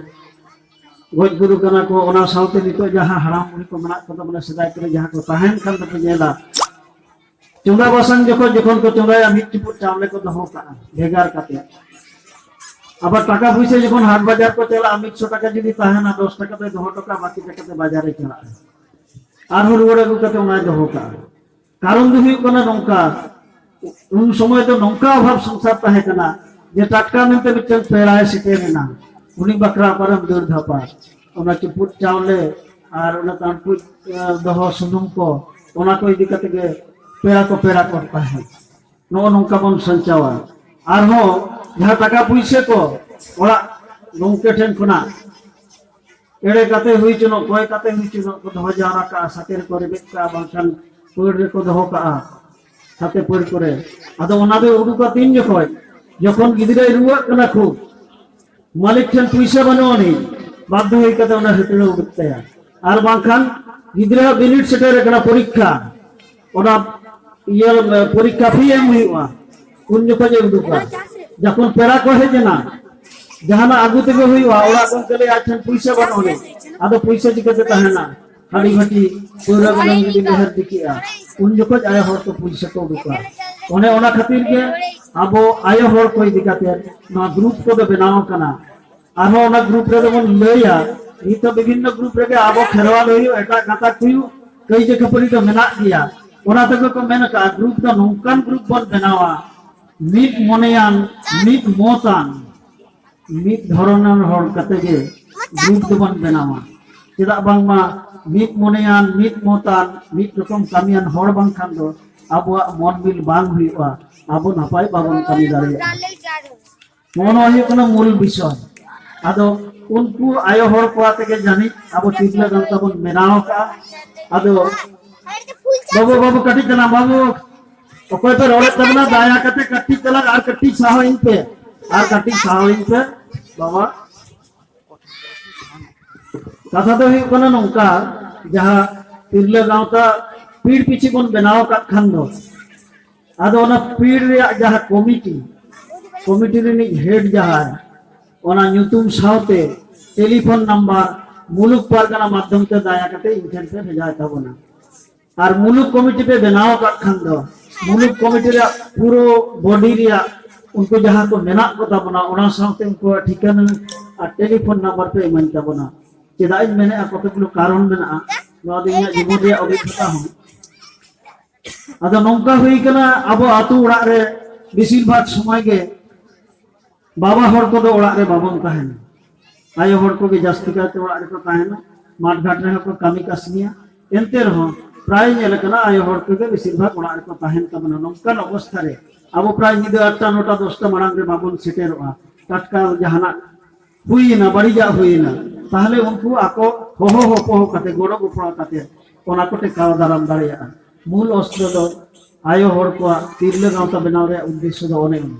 ᱜᱚᱡ ᱜᱩᱨᱩ ᱠᱟᱱᱟ ᱠᱚ, ᱚᱱᱟ ᱥᱟᱶᱛᱮ ᱱᱤᱛᱚᱜ ᱡᱟᱦᱟᱸ ᱦᱟᱲᱟᱢ ᱵᱩᱲᱦᱤ ᱠᱚ ᱢᱮᱱᱟᱜ ᱠᱚ ᱛᱟᱵᱚᱱᱟ, ᱥᱮᱫᱟᱭ ᱠᱚᱨᱮ ᱡᱟᱦᱟᱸ ᱠᱚ ᱛᱟᱦᱮᱱ ᱠᱷᱟᱱ ᱫᱚᱯᱮ ᱧᱮᱞᱟ, ᱪᱚᱸᱫᱟ ᱵᱟᱥᱟᱝ ᱡᱚᱠᱷᱚᱱ, ᱡᱚᱠᱷᱚᱱ ᱠᱚ ᱪᱚᱸᱫᱟᱭᱟ, ᱢᱤᱫ ᱪᱩᱯᱩᱫ ᱪᱟᱣᱞᱮ ᱠᱚ ᱫᱚᱦᱚ ᱠᱟᱜᱼᱟ ᱵᱷᱮᱜᱟᱨ ᱠᱟᱛᱮ᱾ ᱟᱵᱟᱨ ᱴᱟᱠᱟ ᱯᱩᱭᱥᱟᱹ ᱡᱚᱠᱷᱚᱱ ᱦᱟᱴ ᱵᱟᱡᱟᱨ ᱠᱚ ᱪᱟᱞᱟᱜᱼᱟ, ᱢᱤᱫᱥᱚ ᱴᱟᱠᱟ ᱡᱩᱫᱤ ᱛᱟᱦᱮᱱᱟ, ᱫᱚᱥ ᱴᱟᱠᱟ ᱫᱚᱭ ᱫᱚᱦᱚ ᱦᱚᱴᱚ ᱠᱟᱜᱼᱟ, ᱵᱟᱹᱠᱤ ᱴᱟᱠᱟ ᱫᱚ ᱵᱟᱡᱟᱨᱮ ᱪᱟᱞᱟᱜᱼᱟ᱾ ᱟᱨᱦᱚᱸ ᱨᱩᱣᱟᱹᱲ ᱟᱹᱜᱩ ᱠᱟᱛᱮ ᱚᱱᱟᱭ ᱫᱚᱦᱚ ᱠᱟᱜᱼᱟ᱾ ᱠᱟᱨᱚᱱ ᱫᱚ ᱦᱩᱭᱩᱜ ᱠᱟᱱᱟ ᱱᱚᱝᱠᱟ, ᱩᱱ ᱥᱚᱢᱚᱭ ᱫᱚ ᱱᱚᱝᱠᱟ ᱚᱵᱷᱟᱵ ᱥᱚᱝᱥᱟᱨ ᱛᱟᱦᱮᱸ ᱠᱟᱱᱟ, ᱡᱮ ᱴᱟᱴᱠᱟ ᱢᱮᱱᱛᱮ ᱢᱤᱫᱴᱟᱝ ᱯᱮᱲᱟᱭ ᱥᱮᱴᱮᱨ ᱮᱱᱟ, ᱩᱱᱤ ᱵᱟᱠᱷᱨᱟ ᱚᱠᱟᱨᱮᱢ ᱫᱟᱹᱲ ᱫᱷᱟᱯᱟ? ᱚᱱᱟ ᱪᱩᱯᱩᱫ ᱪᱟᱣᱞᱮ ᱟᱨ ᱚᱱᱟ ᱛᱟᱱᱯᱩᱡ, ᱮ, ᱫᱚᱦᱚ ᱥᱩᱱᱩᱢ ᱠᱚ, ᱚᱱᱟ ᱠᱚ ᱤᱫᱤ ᱠᱟᱛᱮ ᱜᱮ ᱯᱮᱲᱟ ᱠᱚ ᱯᱮᱲᱟ ᱠᱚ ᱛᱟᱦᱮᱸᱫ᱾ ᱱᱚᱜᱼᱚ ᱱᱚᱝᱠᱟ ᱵᱚᱱ ᱥᱟᱧᱪᱟᱣᱟ᱾ ᱟᱨᱦᱚᱸ ᱡᱟᱦᱟᱸ ᱴᱟᱠᱟ ᱯᱩᱭᱥᱟᱹ ᱠᱚ ᱚᱲᱟᱜ ᱜᱚᱝᱠᱮ ᱴᱷᱮᱱ ᱠᱷᱚᱱᱟᱜ ᱮᱲᱮ ᱠᱟᱛᱮ ᱦᱩᱭ ᱪᱚᱱᱚᱜ, ᱠᱚᱭ ᱠᱟᱛᱮ ᱦᱩᱭ ᱪᱚᱱᱚᱜ ᱠᱚ ᱫᱚᱦᱚ ᱡᱟᱣᱨᱟ ᱠᱟᱜᱼᱟ, ᱥᱟᱛᱮ ᱨᱮᱠᱚ ᱨᱮᱵᱮᱫ ᱠᱟᱜᱼᱟ, ᱵᱟᱝᱠᱷᱟᱱ ᱯᱟᱹᱲ ᱨᱮᱠᱚ ᱫᱚᱦᱚ ᱠᱟᱜᱼᱟ, ᱥᱟᱛᱮ ᱯᱟᱹᱲ ᱠᱚᱨᱮ᱾ ᱟᱫᱚ ᱚᱱᱟ ᱫᱚ ᱩᱰᱩᱠᱟ ᱛᱤᱱ ᱡᱚᱠᱷᱚᱡ? ᱡᱚᱠᱷᱚᱱ ᱜᱤᱫᱽᱨᱟᱹᱭ ᱨᱩᱣᱟᱹᱜ ᱠᱟᱱᱟ ᱠᱷᱩᱵ, ᱢᱟᱹᱞᱤᱠ ᱴᱷᱮᱱ ᱯᱩᱭᱥᱟᱹ ᱵᱟᱹᱱᱩᱜ ᱟᱹᱱᱤᱡ, ᱵᱟᱫᱽᱫᱷᱚ ᱦᱩᱭ ᱠᱟᱛᱮ ᱚᱱᱟ ᱦᱟᱹᱴᱤᱧ ᱩᱰᱩᱠ ᱛᱟᱭᱟ᱾ ᱟᱨ ᱵᱟᱝᱠᱷᱟᱱ ᱜᱤᱫᱽᱨᱟᱹᱣᱟᱜ ᱵᱤᱱᱤᱰ ᱥᱮᱴᱮᱨ ᱟᱠᱟᱱᱟ, ᱯᱚᱨᱤᱠᱠᱷᱟ, ᱚᱱᱟ ᱤᱭᱟᱹ, ᱯᱚᱨᱤᱠᱠᱷᱟ ᱯᱷᱤ ᱮᱢ ᱦᱩᱭᱩᱜᱼᱟ, ᱩᱱ ᱡᱚᱠᱷᱚᱡ ᱮ ᱩᱰᱩᱠᱟ᱾ ᱡᱚᱠᱷᱚᱱ ᱯᱮᱲᱟ ᱠᱚ ᱦᱮᱡ ᱮᱱᱟ, ᱡᱟᱦᱟᱱᱟᱜ ᱟᱹᱜᱩ ᱛᱮᱜᱮ ᱦᱩᱭᱩᱜᱼᱟ, ᱚᱲᱟᱜ ᱜᱚᱢᱠᱮ ᱞᱟᱹᱭ ᱟᱡ ᱴᱷᱮᱱ ᱯᱩᱭᱥᱟᱹ ᱵᱟᱹᱱᱩᱜ ᱟᱹᱱᱤᱡ, ᱟᱫᱚ ᱯᱩᱭᱥᱟᱹ ᱪᱤᱠᱟᱹᱛᱮ ᱛᱟᱦᱮᱱᱟ? ᱦᱟᱺᱰᱤ ᱵᱷᱟᱹᱴᱤ ᱯᱟᱹᱣᱨᱟᱹ ᱜᱚᱱᱚᱝ ᱡᱩᱫᱤ ᱰᱷᱮᱨ ᱫᱤᱠᱤᱜᱼᱟ, ᱩᱱ ᱡᱚᱠᱷᱚᱡ ᱟᱭᱳ ᱦᱚᱲ ᱠᱚ ᱯᱩᱭᱥᱟᱹ ᱠᱚ ᱩᱰᱩᱠᱟ᱾ ᱚᱱᱮ ᱚᱱᱟ ᱠᱷᱟᱹᱛᱤᱨ ᱜᱮ ᱟᱵᱚ ᱟᱭᱳ ᱦᱚᱲ ᱠᱚ ᱤᱫᱤ ᱠᱟᱛᱮ ᱱᱚᱣᱟ ᱜᱨᱩᱯ ᱠᱚᱫᱚ ᱵᱮᱱᱟᱣ ᱟᱠᱟᱱᱟ᱾ ᱟᱨᱦᱚᱸ ᱚᱱᱟ ᱜᱨᱩᱯ ᱨᱮᱫᱚ ᱵᱚᱱ ᱞᱟᱹᱭᱟ, ᱱᱤᱛ ᱦᱚᱸ ᱵᱤᱵᱷᱤᱱᱱᱚ ᱜᱨᱩᱯ ᱨᱮᱜᱮ ᱟᱵᱚ ᱠᱷᱮᱨᱣᱟᱞ ᱦᱩᱭᱩᱜ, ᱮᱴᱟᱜ ᱜᱟᱛᱟᱠ ᱦᱩᱭᱩᱜ, ᱠᱟᱹᱭᱡᱟᱹ ᱠᱷᱟᱹᱯᱟᱹᱨᱤ ᱫᱚ ᱢᱮᱱᱟᱜ ᱜᱮᱭᱟ᱾ ᱚᱱᱟ ᱛᱮᱜᱮ ᱠᱚ ᱢᱮᱱ ᱟᱠᱟᱫᱼᱟ, ᱜᱨᱩᱯ ᱫᱚ ᱱᱚᱝᱠᱟᱱ ᱜᱨᱩᱯ ᱵᱚᱱ ᱵᱮᱱᱟᱣᱟ, ᱢᱤᱫ ᱢᱚᱱᱮᱭᱟᱱ, ᱢᱤᱫ ᱢᱚᱛᱟᱱ, ᱢᱤᱫ ᱫᱷᱚᱨᱚᱱᱟᱱ ᱦᱚᱲ ᱠᱟᱛᱮ ᱜᱮ ᱜᱨᱩᱯ ᱫᱚᱵᱚᱱ ᱵᱮᱱᱟᱣᱟ᱾ ᱪᱮᱫᱟᱜ ᱵᱟᱝᱢᱟ ᱢᱤᱫ ᱢᱚᱱᱮᱭᱟᱱ, ᱢᱤᱫ ᱢᱚᱛᱟᱱ, ᱢᱤᱫ ᱨᱚᱠᱚᱢ ᱠᱟᱹᱢᱤᱭᱟᱱ ᱦᱚᱲ ᱵᱟᱝᱠᱷᱟᱱ ᱫᱚ ᱟᱵᱚᱣᱟᱜ ᱢᱚᱱ ᱢᱤᱞ ᱵᱟᱝ ᱦᱩᱭᱩᱜᱼᱟ, ᱟᱵᱚ ᱱᱟᱯᱟᱭ ᱵᱟᱵᱚᱱ ᱠᱟᱹᱢᱤ ᱫᱟᱲᱮᱭᱟᱜᱼᱟ᱾ ᱱᱚᱜᱼᱚ ᱱᱚᱣᱟ ᱦᱩᱭᱩᱜ ᱠᱟᱱᱟ ᱢᱩᱞ ᱵᱤᱥᱚᱭ᱾ ᱟᱫᱚ ᱩᱱᱠᱩ ᱟᱭᱳ ᱦᱚᱲ ᱠᱚ ᱟᱛᱮ ᱜᱮ ᱡᱟᱹᱱᱤᱡ ᱟᱵᱚ ᱛᱤᱨᱞᱟᱹ ᱜᱟᱶᱛᱟ ᱵᱚᱱ ᱵᱮᱱᱟᱣ ᱟᱠᱟᱫᱼᱟ᱾ ᱟᱫᱚ ᱵᱟᱹᱵᱩ, ᱵᱟᱹᱵᱩ, ᱠᱟᱹᱴᱤᱡ ᱛᱟᱞᱟᱝ ᱵᱟᱹᱵᱩ, ᱚᱠᱚᱭ ᱯᱮ ᱨᱚᱲᱮᱫ ᱛᱟᱵᱚᱱᱟ, ᱫᱟᱭᱟ ᱠᱟᱛᱮ ᱠᱟᱹᱴᱤᱡ ᱛᱟᱞᱟᱝ ᱟᱨ ᱠᱟᱹᱴᱤᱡ ᱥᱟᱦᱟᱣᱤᱧ ᱯᱮ, ᱟᱨ ᱠᱟᱹᱴᱤᱡ ᱥᱟᱦᱟᱣᱤᱧ ᱯᱮ ᱵᱟᱵᱟ᱾ ᱠᱟᱛᱷᱟ ᱫᱚ ᱦᱩᱭᱩᱜ ᱠᱟᱱᱟ ᱱᱚᱝᱠᱟ, ᱡᱟᱦᱟᱸ ᱛᱤᱨᱞᱟᱹ ᱜᱟᱶᱛᱟ ᱯᱤᱲ ᱯᱤᱪᱷᱤ ᱵᱚᱱ ᱵᱮᱱᱟᱣ ᱟᱠᱟᱫ ᱠᱷᱟᱱ ᱫᱚ, ᱟᱫᱚ ᱚᱱᱟ ᱯᱤᱲ ᱨᱮᱭᱟᱜ ᱡᱟᱦᱟᱸ ᱠᱚᱢᱤᱴᱤ, ᱠᱚᱢᱤᱴᱤ ᱨᱤᱱᱤᱡ ᱦᱮᱰ ᱡᱟᱦᱟᱸᱭ, ᱚᱱᱟ ᱧᱩᱛᱩᱢ ᱥᱟᱶᱛᱮ ᱴᱮᱞᱤᱯᱷᱳᱱ ᱱᱟᱢᱵᱟᱨ ᱢᱩᱞᱩᱠ ᱯᱟᱨᱜᱟᱱᱟ ᱢᱟᱫᱽᱫᱷᱚᱢ ᱛᱮ ᱫᱟᱭᱟ ᱠᱟᱛᱮ ᱤᱧ ᱴᱷᱮᱱ ᱯᱮ ᱵᱷᱮᱡᱟᱭ ᱛᱟᱵᱚᱱᱟ᱾ ᱟᱨ ᱢᱩᱞᱩᱠ ᱠᱚᱢᱤᱴᱤ ᱯᱮ ᱵᱮᱱᱟᱣ ᱟᱠᱟᱫ ᱠᱷᱟᱱ ᱫᱚ, ᱢᱩᱞᱩᱠ ᱠᱚᱢᱤᱴᱤ ᱨᱮᱭᱟᱜ ᱯᱩᱨᱟᱹ ᱵᱚᱰᱤ ᱨᱮᱭᱟᱜ ᱩᱱᱠᱩ ᱡᱟᱦᱟᱸ ᱠᱚ ᱢᱮᱱᱟᱜ ᱠᱚ ᱛᱟᱵᱚᱱᱟ, ᱚᱱᱟ ᱥᱟᱶᱛᱮ ᱩᱱᱠᱩᱣᱟᱜ ᱴᱷᱤᱠᱟᱹᱱᱟ ᱟᱨ ᱴᱮᱞᱤᱯᱷᱳᱱ ᱱᱟᱢᱵᱟᱨ ᱯᱮ ᱤᱢᱟᱹᱧ ᱛᱟᱵᱚᱱᱟ᱾ ᱪᱮᱫᱟᱜ ᱤᱧ ᱢᱮᱱᱮᱫᱼᱟ, ᱠᱚᱛᱚ ᱜᱩᱞᱳ ᱠᱟᱨᱚᱱ ᱢᱮᱱᱟᱜᱼᱟ, ᱱᱚᱣᱟ ᱫᱚ ᱤᱧᱟᱹᱜ ᱡᱤᱵᱚᱱ ᱨᱮᱭᱟᱜ ᱚᱵᱷᱤᱜᱽᱜᱚᱛᱟ ᱦᱚᱸ᱾ ᱟᱫᱚ ᱱᱚᱝᱠᱟ ᱦᱩᱭ ᱠᱟᱱᱟ, ᱟᱵᱚ ᱟᱛᱳ ᱚᱲᱟᱜ ᱨᱮ ᱵᱮᱥᱤᱨ ᱵᱷᱟᱜᱽ ᱥᱚᱢᱚᱭ ᱜᱮ ᱵᱟᱵᱟ ᱦᱚᱲ ᱠᱚᱫᱚ ᱚᱲᱟᱜ ᱨᱮ ᱵᱟᱵᱚᱱ ᱛᱟᱦᱮᱱᱟ᱾ ᱟᱭᱳ ᱦᱚᱲ ᱠᱚᱜᱮ ᱡᱟᱹᱥᱛᱤ ᱠᱟᱭᱛᱮ ᱚᱲᱟᱜ ᱨᱮᱠᱚ ᱛᱟᱦᱮᱱᱟ, ᱢᱟᱴᱷ ᱜᱷᱟᱴ ᱨᱮᱦᱚᱸ ᱠᱚ ᱠᱟᱹᱢᱤ ᱠᱟᱹᱥᱱᱤᱭᱟ᱾ ᱮᱱᱛᱮ ᱨᱮᱦᱚᱸ ᱯᱨᱟᱭ ᱧᱮᱞ ᱟᱠᱟᱱᱟ, ᱟᱭᱳ ᱦᱚᱲ ᱠᱚᱜᱮ ᱵᱮᱥᱤᱨ ᱵᱷᱟᱜᱽ ᱚᱲᱟᱜ ᱨᱮᱠᱚ ᱛᱟᱦᱮᱱ ᱛᱟᱵᱚᱱᱟ᱾ ᱱᱚᱝᱠᱟᱱ ᱚᱵᱚᱥᱛᱷᱟ ᱨᱮ ᱟᱵᱚ ᱯᱨᱟᱭ ᱧᱤᱫᱟᱹ ᱟᱴᱴᱟ, ᱱᱚᱴᱟ, ᱫᱚᱥᱴᱟ ᱢᱟᱲᱟᱝ ᱨᱮ ᱵᱟᱵᱚᱱ ᱥᱮᱴᱮᱨᱚᱜᱼᱟ᱾ ᱴᱟᱴᱠᱟ ᱡᱟᱦᱟᱱᱟᱜ ᱦᱩᱭᱮᱱᱟ, ᱵᱟᱹᱲᱤᱡᱟᱜ ᱦᱩᱭᱮᱱᱟ, ᱛᱟᱦᱞᱮ ᱩᱱᱠᱩ ᱟᱠᱚ ᱦᱚᱦᱚ ᱦᱚᱯᱚᱦᱚ ᱠᱟᱛᱮ, ᱜᱚᱲᱚ ᱜᱚᱯᱚᱲᱚ ᱠᱟᱛᱮ ᱚᱱᱟ ᱠᱚ ᱴᱮᱠᱟᱣ ᱫᱟᱨᱟᱢ ᱫᱟᱲᱮᱭᱟᱜᱼᱟ᱾ ᱢᱩᱞ ᱚᱥᱛᱨᱚ ᱫᱚ ᱟᱭᱳ ᱦᱚᱲ ᱠᱚᱣᱟᱜ ᱛᱤᱨᱞᱟᱹ ᱜᱟᱶᱛᱟ ᱵᱮᱱᱟᱣ ᱨᱮᱭᱟᱜ ᱩᱫᱽᱫᱮᱥᱥᱚ ᱫᱚ ᱚᱱᱮ ᱚᱱᱟ᱾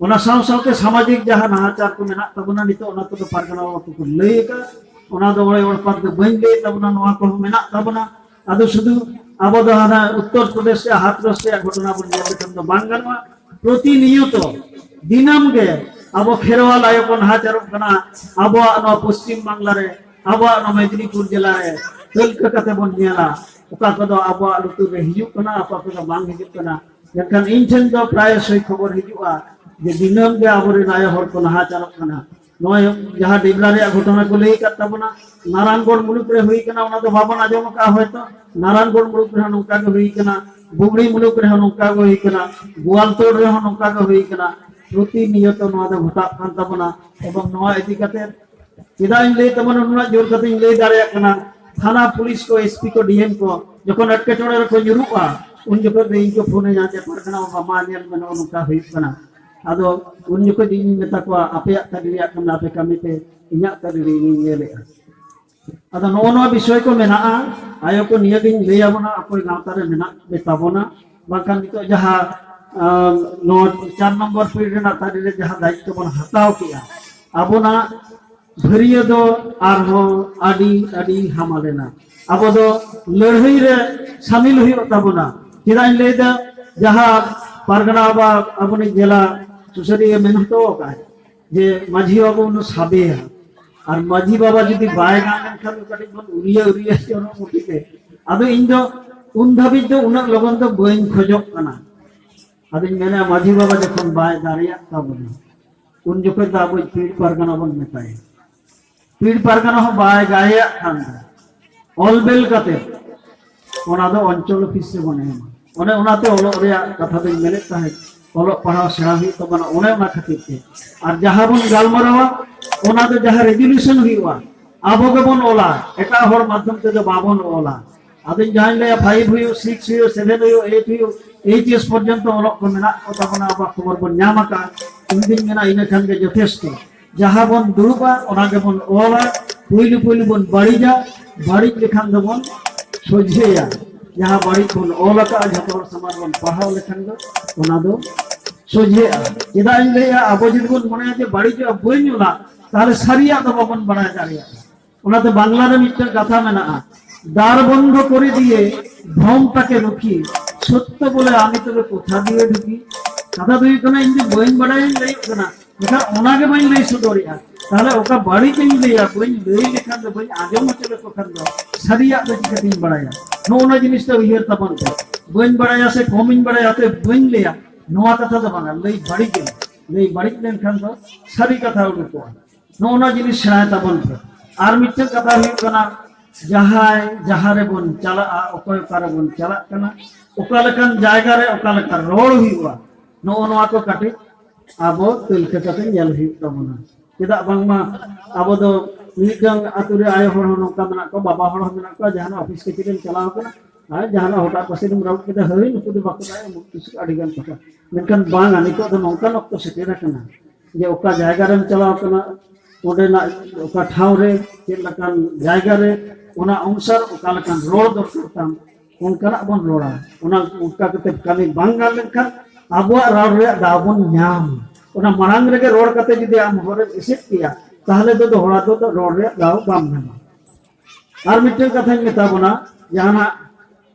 ᱚᱱᱟ ᱥᱟᱶ ᱥᱟᱶᱛᱮ ᱥᱟᱢᱟᱡᱤᱠ ᱡᱟᱦᱟᱸ ᱱᱟᱦᱟᱪᱟᱨ ᱠᱚ ᱢᱮᱱᱟᱜ ᱛᱟᱵᱚᱱᱟ ᱱᱤᱛᱚᱜ, ᱚᱱᱟ ᱠᱚᱫᱚ ᱯᱟᱨᱜᱟᱱᱟ ᱵᱟᱵᱟ ᱠᱚᱠᱚ ᱞᱟᱹᱭ ᱟᱠᱟᱫ, ᱚᱱᱟ ᱫᱚ ᱚᱲᱮ ᱚᱲᱯᱟᱛ ᱫᱚ ᱵᱟᱹᱧ ᱞᱟᱹᱭᱮᱫ ᱛᱟᱵᱚᱱᱟ, ᱱᱚᱣᱟ ᱠᱚᱦᱚᱸ ᱢᱮᱱᱟᱜ ᱛᱟᱵᱚᱱᱟ᱾ ᱟᱫᱚ ᱥᱩᱫᱷᱩ ᱟᱵᱚ ᱫᱚ ᱦᱟᱱᱟ ᱩᱛᱛᱚᱨ ᱯᱨᱚᱫᱮᱥ ᱨᱮᱭᱟᱜ ᱦᱟᱛᱨᱚᱥ ᱨᱮᱭᱟᱜ ᱜᱷᱚᱴᱚᱱᱟ ᱵᱚᱱ ᱧᱮᱞ ᱞᱮᱠᱷᱟᱱ ᱫᱚ ᱵᱟᱝ ᱜᱟᱱᱚᱜᱼᱟ᱾ ᱯᱨᱚᱛᱤᱱᱤᱭᱚᱛᱚ ᱫᱤᱱᱟᱹᱢ ᱜᱮ ᱟᱵᱚ ᱠᱷᱮᱨᱣᱟᱞ ᱟᱭᱳ ᱠᱚ ᱱᱟᱦᱟᱪᱟᱨᱚᱜ ᱠᱟᱱᱟ᱾ ᱟᱵᱚᱣᱟᱜ ᱱᱚᱣᱟ ᱯᱚᱥᱪᱤᱢ ᱵᱟᱝᱞᱟ ᱨᱮ, ᱟᱵᱚᱣᱟᱜ ᱱᱚᱣᱟ ᱢᱮᱫᱽᱱᱤᱯᱩᱨ ᱡᱮᱞᱟ ᱨᱮ ᱛᱟᱹᱞᱠᱟᱹ ᱠᱟᱛᱮ ᱵᱚᱱ ᱧᱮᱞᱟ, ᱚᱠᱟ ᱠᱚᱫᱚ ᱟᱵᱚᱣᱟᱜ ᱞᱩᱛᱩᱨ ᱨᱮ ᱦᱤᱡᱩᱜ ᱠᱟᱱᱟ, ᱚᱠᱟ ᱠᱚᱫᱚ ᱵᱟᱝ ᱦᱤᱡᱩᱜ ᱠᱟᱱᱟ᱾ ᱢᱮᱱᱠᱷᱟᱱ ᱤᱧ ᱴᱷᱮᱱ ᱫᱚ ᱯᱨᱟᱭ ᱥᱚᱭ ᱠᱷᱚᱵᱚᱨ ᱦᱤᱡᱩᱜᱼᱟ ᱡᱮ ᱫᱤᱱᱟᱹᱢ ᱜᱮ ᱟᱵᱚᱨᱮᱱ ᱟᱭᱳ ᱦᱚᱲ ᱠᱚ ᱱᱟᱦᱟᱪᱟᱨᱚᱜ ᱠᱟᱱᱟ᱾ ᱱᱚᱜᱼᱚᱭ ᱡᱟᱦᱟᱸ ᱰᱤᱵᱞᱟ ᱨᱮᱭᱟᱜ ᱜᱷᱚᱴᱚᱱᱟ ᱠᱚ ᱞᱟᱹᱭ ᱟᱠᱟᱫ ᱛᱟᱵᱚᱱᱟ, ᱱᱟᱨᱟᱱᱜᱚᱲ ᱢᱩᱞᱩᱠ ᱨᱮ ᱦᱩᱭ ᱠᱟᱱᱟ, ᱚᱱᱟ ᱫᱚ ᱵᱟᱵᱚᱱ ᱟᱸᱡᱚᱢ ᱟᱠᱟᱫᱼᱟ ᱦᱚᱭᱛᱚ᱾ ᱱᱟᱨᱟᱱᱜᱚᱲ ᱢᱩᱞᱩᱠ ᱨᱮᱦᱚᱸ ᱱᱚᱝᱠᱟ ᱜᱮ ᱦᱩᱭ ᱠᱟᱱᱟ, ᱵᱩᱜᱲᱤ ᱢᱩᱞᱩᱠ ᱨᱮᱦᱚᱸ ᱱᱚᱝᱠᱟ ᱜᱮ ᱦᱩᱭ ᱠᱟᱱᱟ, ᱜᱳᱣᱟᱞᱛᱳᱲ ᱨᱮᱦᱚᱸ ᱱᱚᱝᱠᱟ ᱜᱮ ᱦᱩᱭ ᱠᱟᱱᱟ᱾ ᱯᱨᱚᱛᱤᱱᱤᱭᱚᱛᱚ ᱱᱚᱣᱟ ᱫᱚ ᱜᱷᱚᱴᱟᱜ ᱠᱟᱱ ᱛᱟᱵᱚᱱᱟ᱾ ᱮᱵᱚᱝ ᱱᱚᱣᱟ ᱤᱫᱤ ᱠᱟᱛᱮ ᱪᱮᱫᱟᱜ ᱤᱧ ᱞᱟᱹᱭ ᱛᱟᱵᱚᱱᱟ, ᱱᱩᱱᱟᱹᱜ ᱡᱳᱨ ᱠᱟᱛᱮ ᱤᱧ ᱞᱟᱹᱭ ᱫᱟᱲᱮᱭᱟᱜ ᱠᱟᱱᱟ? ᱛᱷᱟᱱᱟ ᱯᱩᱞᱤᱥ ᱠᱚ, ᱮᱥᱯᱤ ᱠᱚ, ᱰᱤᱮᱢ ᱠᱚ ᱡᱚᱠᱷᱚᱱ ᱮᱴᱠᱮᱴᱚᱬᱮ ᱨᱮᱠᱚ ᱧᱩᱨᱩᱜᱼᱟ, ᱩᱱ ᱡᱚᱠᱷᱚᱱ ᱫᱚ ᱤᱧ ᱠᱚ ᱯᱷᱳᱱ ᱟᱹᱧᱟ ᱡᱮ, "ᱯᱟᱨᱜᱟᱱᱟ ᱵᱟᱵᱟ, ᱢᱟ ᱧᱮᱞ ᱢᱮ, ᱱᱚᱜᱼᱚ ᱱᱚᱝᱠᱟ ᱦᱩᱭᱩᱜ ᱠᱟᱱᱟ᱾" ᱟᱫᱚ ᱩᱱ ᱡᱚᱠᱷᱚᱱ ᱤᱧ ᱢᱮᱛᱟ ᱠᱚᱣᱟ, "ᱟᱯᱮᱭᱟᱜ ᱛᱟᱹᱨᱤ ᱨᱮᱭᱟᱜ ᱠᱟᱹᱢᱤ ᱟᱯᱮ ᱠᱟᱹᱢᱤ ᱯᱮ, ᱤᱧᱟᱹᱜ ᱛᱟᱹᱨᱤ ᱨᱮ ᱤᱧᱤᱧ ᱧᱮᱞᱮᱫᱼᱟ᱾" ᱟᱫᱚ ᱱᱚᱜᱼᱚ ᱱᱚᱣᱟ ᱵᱤᱥᱚᱭ ᱠᱚ ᱢᱮᱱᱟᱜᱼᱟ᱾ ᱟᱭᱳ ᱠᱚ, ᱱᱤᱭᱟᱹ ᱜᱤᱧ ᱞᱟᱹᱭ ᱟᱵᱚᱱᱟ, ᱚᱠᱚᱭ ᱜᱟᱶᱛᱟ ᱨᱮ ᱢᱮᱱᱟᱜ ᱯᱮ ᱛᱟᱵᱚᱱᱟ, ᱵᱟᱝᱠᱷᱟᱱ ᱱᱤᱛᱚᱜ ᱡᱟᱦᱟᱸ, ᱟᱸ, ᱱᱚᱣᱟ ᱪᱟᱨ ᱱᱚᱢᱵᱚᱨ ᱯᱤᱲ ᱨᱮᱱᱟᱜ ᱛᱟᱹᱨᱤ ᱨᱮ ᱡᱟᱦᱟᱸ ᱫᱟᱭᱤᱛᱛᱚ ᱵᱚᱱ ᱦᱟᱛᱟᱣ ᱠᱮᱜᱼᱟ, ᱟᱵᱚᱱᱟᱜ ᱵᱷᱟᱹᱨᱭᱟᱹ ᱫᱚ ᱟᱨᱦᱚᱸ ᱟᱹᱰᱤ, ᱟᱹᱰᱤ ᱦᱟᱢᱟᱞ ᱮᱱᱟ᱾ ᱟᱵᱚ ᱫᱚ ᱞᱟᱹᱲᱦᱟᱹᱭ ᱨᱮ ᱥᱟᱢᱤᱞ ᱦᱩᱭᱩᱜ ᱛᱟᱵᱚᱱᱟ᱾ ᱪᱮᱫᱟᱜ ᱤᱧ ᱞᱟᱹᱭᱫᱟ, ᱡᱟᱦᱟᱸ ᱯᱟᱨᱜᱟᱱᱟ ᱵᱟᱵᱟ ᱟᱵᱚᱱᱤᱡ ᱡᱮᱞᱟ ᱥᱩᱥᱟᱹᱨᱤᱭᱟᱹ ᱢᱮᱱ ᱦᱚᱴᱚ ᱟᱠᱟᱫ ᱡᱮ ᱢᱟᱹᱡᱷᱤ ᱵᱟᱵᱟ ᱵᱚᱱ ᱥᱟᱵᱮᱭᱟ, ᱟᱨ ᱢᱟᱹᱡᱷᱤ ᱵᱟᱵᱟ ᱡᱩᱫᱤ ᱵᱟᱭ ᱜᱟᱱ ᱞᱮᱱᱠᱷᱟᱱ ᱫᱚ ᱠᱟᱹᱴᱤᱡ ᱵᱚᱱ ᱩᱨᱤᱭᱟᱹ ᱩᱨᱤᱭᱟᱹ ᱪᱚᱨᱚᱠ ᱢᱩᱴᱤ ᱛᱮ᱾ ᱟᱫᱚ ᱤᱧ ᱫᱚ ᱩᱱ ᱫᱷᱟᱹᱵᱤᱡ ᱫᱚ ᱩᱱᱟᱹᱜ ᱞᱚᱜᱚᱱ ᱫᱚ ᱵᱟᱹᱧ ᱠᱷᱚᱡᱚᱜ ᱠᱟᱱᱟ᱾ ᱟᱫᱚᱧ ᱢᱮᱱᱟ, ᱢᱟᱹᱡᱷᱤ ᱵᱟᱵᱟ ᱡᱚᱠᱷᱚᱱ ᱵᱟᱭ ᱫᱟᱲᱮᱭᱟᱜ ᱛᱟᱵᱚᱱᱟ, ᱩᱱ ᱡᱚᱠᱷᱚᱱ ᱫᱚ ᱟᱵᱚ ᱯᱤᱲ ᱯᱟᱨᱜᱟᱱᱟ ᱵᱚᱱ ᱢᱮᱛᱟᱭᱟ᱾ ᱯᱤᱲ ᱯᱟᱨᱜᱟᱱᱟ ᱦᱚᱸ ᱵᱟᱭ ᱜᱟᱭᱮᱭᱟᱜ ᱠᱷᱟᱱ ᱫᱚ ᱚᱞ ᱵᱮᱞ ᱠᱟᱛᱮ ᱚᱱᱟ ᱫᱚ ᱚᱧᱪᱚᱞ ᱚᱯᱷᱤᱥ ᱨᱮᱵᱚᱱ ᱮᱢᱟ᱾ ᱚᱱᱮ ᱚᱱᱟᱛᱮ ᱚᱞᱚᱜ ᱨᱮᱭᱟᱜ ᱠᱟᱛᱷᱟ ᱫᱚᱧ ᱢᱮᱱᱮᱫ ᱛᱟᱦᱮᱸᱫ, ᱚᱞᱚᱜ ᱯᱟᱲᱦᱟᱣ ᱥᱮᱬᱟ ᱦᱩᱭᱩᱜ ᱛᱟᱵᱚᱱᱟ, ᱚᱱᱮ ᱚᱱᱟ ᱠᱷᱟᱹᱛᱤᱨ ᱛᱮ᱾ ᱟᱨ ᱡᱟᱦᱟᱸ ᱵᱚᱱ ᱜᱟᱞᱢᱟᱨᱟᱣᱟ, ᱚᱱᱟ ᱫᱚ ᱡᱟᱦᱟᱸ ᱨᱮᱡᱩᱞᱩᱥᱚᱱ ᱦᱩᱭᱩᱜᱼᱟ, ᱟᱵᱚ ᱜᱮᱵᱚᱱ ᱚᱞᱟ, ᱮᱴᱟᱜ ᱦᱚᱲ ᱢᱟᱫᱽᱫᱷᱚᱢ ᱛᱮᱫᱚ ᱵᱟᱵᱚᱱ ᱚᱞᱟ᱾ ᱟᱫᱚᱧ ᱡᱟᱦᱟᱸᱧ ᱞᱟᱹᱭᱟ, ᱯᱷᱟᱭᱤᱵᱷ ᱦᱩᱭᱩᱜ, ᱥᱤᱠᱥ ᱦᱩᱭᱩᱜ, ᱥᱮᱵᱷᱮᱱ ᱦᱩᱭᱩᱜ, ᱮᱭᱤᱴ ᱦᱩᱭᱩᱜ, ᱮᱭᱤᱪ ᱮᱥ ᱯᱚᱨᱡᱚᱱᱛᱚ ᱚᱞᱚᱜ ᱠᱚ ᱢᱮᱱᱟᱜ ᱠᱚ ᱛᱟᱵᱚᱱᱟ, ᱟᱵᱚᱣᱟᱜ ᱠᱷᱚᱵᱚᱨ ᱵᱚᱱ ᱧᱟᱢ ᱟᱠᱟᱫᱼᱟ᱾ ᱤᱧ ᱫᱩᱧ ᱢᱮᱱᱟ, ᱤᱱᱟᱹ ᱠᱷᱟᱱ ᱜᱮ ᱡᱚᱛᱷᱮᱥᱴᱚ᱾ ᱡᱟᱦᱟᱸ ᱵᱚᱱ ᱫᱩᱲᱩᱵᱼᱟ, ᱚᱱᱟ ᱜᱮᱵᱚᱱ ᱚᱞᱟ᱾ ᱯᱩᱭᱞᱩ ᱯᱩᱭᱞᱩ ᱵᱚᱱ ᱵᱟᱹᱲᱤᱡᱟ, ᱵᱟᱹᱲᱤᱡ ᱞᱮᱠᱷᱟᱱ ᱫᱚᱵᱚᱱ ᱥᱚᱡᱷᱮᱭᱟ᱾ ᱡᱟᱦᱟᱸ ᱵᱟᱹᱲᱤᱡ ᱵᱚᱱ ᱚᱞ ᱟᱠᱟᱫᱼᱟ, ᱡᱷᱚᱛᱚ ᱦᱚᱲ ᱥᱟᱢᱟᱝ ᱵᱚᱱ ᱯᱟᱲᱦᱟᱣ ᱞᱮᱠᱷᱟᱱ ᱫᱚ ᱚᱱᱟ ᱫᱚ ᱥᱚᱡᱷᱮᱜᱼᱟ᱾ ᱪᱮᱫᱟᱜ ᱤᱧ ᱞᱟᱹᱭᱟ, ᱟᱵᱚ ᱡᱩᱫᱤ ᱵᱚᱱ ᱢᱚᱱᱮᱭᱟ ᱡᱮ ᱵᱟᱹᱲᱤᱡᱚᱜᱼᱟ, ᱵᱟᱹᱧ ᱚᱞᱟ, ᱛᱟᱦᱚᱞᱮ ᱥᱟᱹᱨᱤᱭᱟᱜ ᱫᱚ ᱵᱟᱵᱚᱱ ᱵᱟᱲᱟᱭ ᱫᱟᱲᱮᱭᱟᱜᱼᱟ᱾ ᱚᱱᱟᱛᱮ ᱵᱟᱝᱞᱟ ᱨᱮ ᱢᱤᱫᱴᱟᱝ ᱠᱟᱛᱷᱟ ᱢᱮᱱᱟᱜᱼᱟ, "ᱫᱟᱨ ᱵᱚᱱᱫᱷᱚ ᱠᱚᱨᱮ ᱫᱤᱭᱮ ᱵᱷᱨᱚᱢ ᱛᱟᱠᱮ ᱨᱩᱠᱷᱤ, ᱥᱚᱛᱛᱚ ᱵᱚᱞᱮ ᱟᱢᱤ ᱛᱚᱵᱮ ᱠᱚᱛᱷᱟ ᱫᱤᱭᱮ ᱰᱷᱩᱠᱤ᱾" ᱠᱟᱛᱷᱟ ᱫᱚ ᱦᱩᱭᱩᱜ ᱠᱟᱱᱟ, ᱤᱧ ᱫᱚ ᱵᱟᱹᱧ ᱵᱟᱲᱟᱭᱟᱧ ᱞᱟᱹᱭᱚᱜ ᱠᱟᱱᱟ, ᱢᱮᱱᱠᱷᱟᱱ ᱚᱱᱟ ᱜᱮ ᱵᱟᱹᱧ ᱞᱟᱹᱭ ᱥᱚᱫᱚᱨᱮᱜᱼᱟ᱾ ᱛᱟᱦᱚᱞᱮ ᱚᱠᱟ ᱵᱟᱹᱲᱤᱡ ᱤᱧ ᱞᱟᱹᱭᱟ, ᱵᱟᱹᱧ ᱞᱟᱹᱭ ᱞᱮᱠᱷᱟᱱ ᱫᱚ, ᱵᱟᱹᱧ ᱟᱸᱡᱚᱢ ᱦᱚᱪᱚ ᱞᱮᱠᱚ ᱠᱷᱟᱱ ᱫᱚ, ᱥᱟᱹᱨᱤᱭᱟᱜ ᱫᱚ ᱪᱤᱠᱟᱹᱛᱤᱧ ᱵᱟᱲᱟᱭᱟ? ᱱᱚᱜᱼᱚ ᱱᱚᱣᱟ ᱡᱤᱱᱤᱥ ᱫᱚ ᱩᱭᱦᱟᱹᱨ ᱛᱟᱵᱚᱱ ᱯᱮ᱾ ᱵᱟᱹᱧ ᱵᱟᱲᱟᱭᱟ ᱥᱮ ᱠᱚᱢᱤᱧ ᱵᱟᱲᱟᱭᱟ, ᱚᱛᱚᱮᱵ ᱵᱟᱹᱧ ᱞᱟᱹᱭᱟ, ᱱᱚᱣᱟ ᱠᱟᱛᱷᱟ ᱫᱚ ᱵᱟᱝᱟ, ᱞᱟᱹᱭ ᱵᱟᱹᱲᱤᱡ ᱮᱱᱟ᱾ ᱞᱟᱹᱭ ᱵᱟᱹᱲᱤᱡ ᱞᱮᱱᱠᱷᱟᱱ ᱫᱚ ᱥᱟᱹᱨᱤ ᱠᱟᱛᱷᱟ ᱩᱰᱩᱠᱚᱜᱼᱟ᱾ ᱱᱚᱜᱼᱚ ᱱᱚᱣᱟ ᱡᱤᱱᱤᱥ ᱥᱮᱬᱟᱭ ᱛᱟᱵᱚᱱ ᱯᱮ᱾ ᱟᱨ ᱢᱤᱫᱴᱮᱱ ᱠᱟᱛᱷᱟ ᱦᱩᱭᱩᱜ ᱠᱟᱱᱟ, ᱡᱟᱦᱟᱸᱭ ᱡᱟᱦᱟᱸ ᱨᱮᱵᱚᱱ ᱪᱟᱞᱟᱜᱼᱟ, ᱚᱠᱚᱭ ᱚᱠᱟ ᱨᱮᱵᱚᱱ ᱪᱟᱞᱟᱜ ᱠᱟᱱᱟ, ᱚᱠᱟ ᱞᱮᱠᱟᱱ ᱡᱟᱭᱜᱟ ᱨᱮ ᱚᱠᱟ ᱞᱮᱠᱟ ᱨᱚᱲ ᱦᱩᱭᱩᱜᱼᱟ, ᱱᱚᱜᱼᱚ ᱱᱚᱣᱟ ᱠᱚ ᱠᱟᱹᱴᱤᱡ ᱟᱵᱚ ᱛᱟᱹᱞᱠᱷᱟᱹ ᱠᱟᱛᱮ ᱧᱮᱞ ᱦᱩᱭᱩᱜ ᱛᱟᱵᱚᱱᱟ᱾ ᱪᱮᱫᱟᱜ ᱵᱟᱝᱢᱟ ᱟᱵᱚ ᱫᱚ ᱢᱤᱫᱴᱟᱝ ᱟᱛᱳ ᱨᱮ ᱟᱭᱳ ᱦᱚᱲ ᱦᱚᱸ ᱱᱚᱝᱠᱟ ᱢᱮᱱᱟᱜ ᱠᱚᱣᱟ, ᱵᱟᱵᱟ ᱦᱚᱲ ᱦᱚᱸ ᱢᱮᱱᱟᱜ ᱠᱚᱣᱟ, ᱡᱟᱦᱟᱱᱟᱜ ᱚᱯᱷᱤᱥ ᱠᱟᱹᱪᱷᱟᱹᱨᱤᱢ ᱪᱟᱞᱟᱣ ᱠᱟᱱᱟ ᱟᱨ ᱡᱟᱦᱟᱱᱟᱜ ᱦᱚᱴᱟᱜ ᱯᱟᱥᱮ ᱨᱮᱢ ᱨᱟᱹᱯᱩᱫ ᱠᱮᱫᱟ, ᱦᱟᱹᱭ ᱱᱩᱠᱩ ᱫᱚ ᱵᱟᱠᱚ ᱫᱟᱲᱮᱭᱟᱜᱼᱟ, ᱩᱢᱩᱠ ᱛᱩᱥᱩᱠ ᱟᱹᱰᱤ ᱜᱟᱱ ᱠᱟᱛᱷᱟ᱾ ᱢᱮᱱᱠᱷᱟᱱ ᱵᱟᱝᱟ, ᱱᱤᱛᱚᱜ ᱫᱚ ᱱᱚᱝᱠᱟᱱ ᱚᱠᱛᱚ ᱥᱮᱴᱮᱨ ᱟᱠᱟᱱᱟ ᱡᱮ ᱚᱠᱟ ᱡᱟᱭᱜᱟ ᱨᱮᱢ ᱪᱟᱞᱟᱣ ᱠᱟᱱᱟ, ᱚᱸᱰᱮᱱᱟᱜ ᱚᱠᱟ ᱴᱷᱟᱶ ᱨᱮ ᱪᱮᱫ ᱞᱮᱠᱟᱱ ᱡᱟᱭᱜᱟ ᱨᱮ, ᱚᱱᱟ ᱚᱱᱩᱥᱟᱨ ᱚᱠᱟ ᱞᱮᱠᱟᱱ ᱨᱚᱲ ᱫᱚᱨᱠᱟᱨ ᱛᱟᱢ, ᱚᱱᱠᱟᱱᱟᱜ ᱵᱚᱱ ᱨᱚᱲᱟ᱾ ᱚᱱᱟ ᱚᱱᱠᱟ ᱠᱟᱛᱮ ᱠᱟᱹᱢᱤ ᱵᱟᱝ ᱜᱟᱱ ᱞᱮᱱᱠᱷᱟᱱ ᱟᱵᱚᱣᱟᱜ ᱨᱚᱲ ᱨᱮᱭᱟᱜ ᱫᱟᱣ ᱵᱚᱱ ᱧᱟᱢ᱾ ᱚᱱᱟ ᱢᱟᱲᱟᱝ ᱨᱮᱜᱮ ᱨᱚᱲ ᱠᱟᱛᱮ ᱡᱩᱫᱤ ᱟᱢ ᱦᱚᱨᱮᱢ ᱮᱥᱮᱫ ᱠᱮᱭᱟ, ᱛᱟᱦᱚᱞᱮ ᱫᱚ ᱫᱚᱦᱲᱟ ᱫᱚ ᱨᱚᱲ ᱨᱮᱭᱟᱜ ᱫᱟᱣ ᱵᱟᱢ ᱧᱟᱢᱟ᱾ ᱟᱨ ᱢᱤᱫᱴᱮᱱ ᱠᱟᱛᱷᱟᱧ ᱢᱮᱛᱟ ᱵᱚᱱᱟ, ᱡᱟᱦᱟᱱᱟᱜ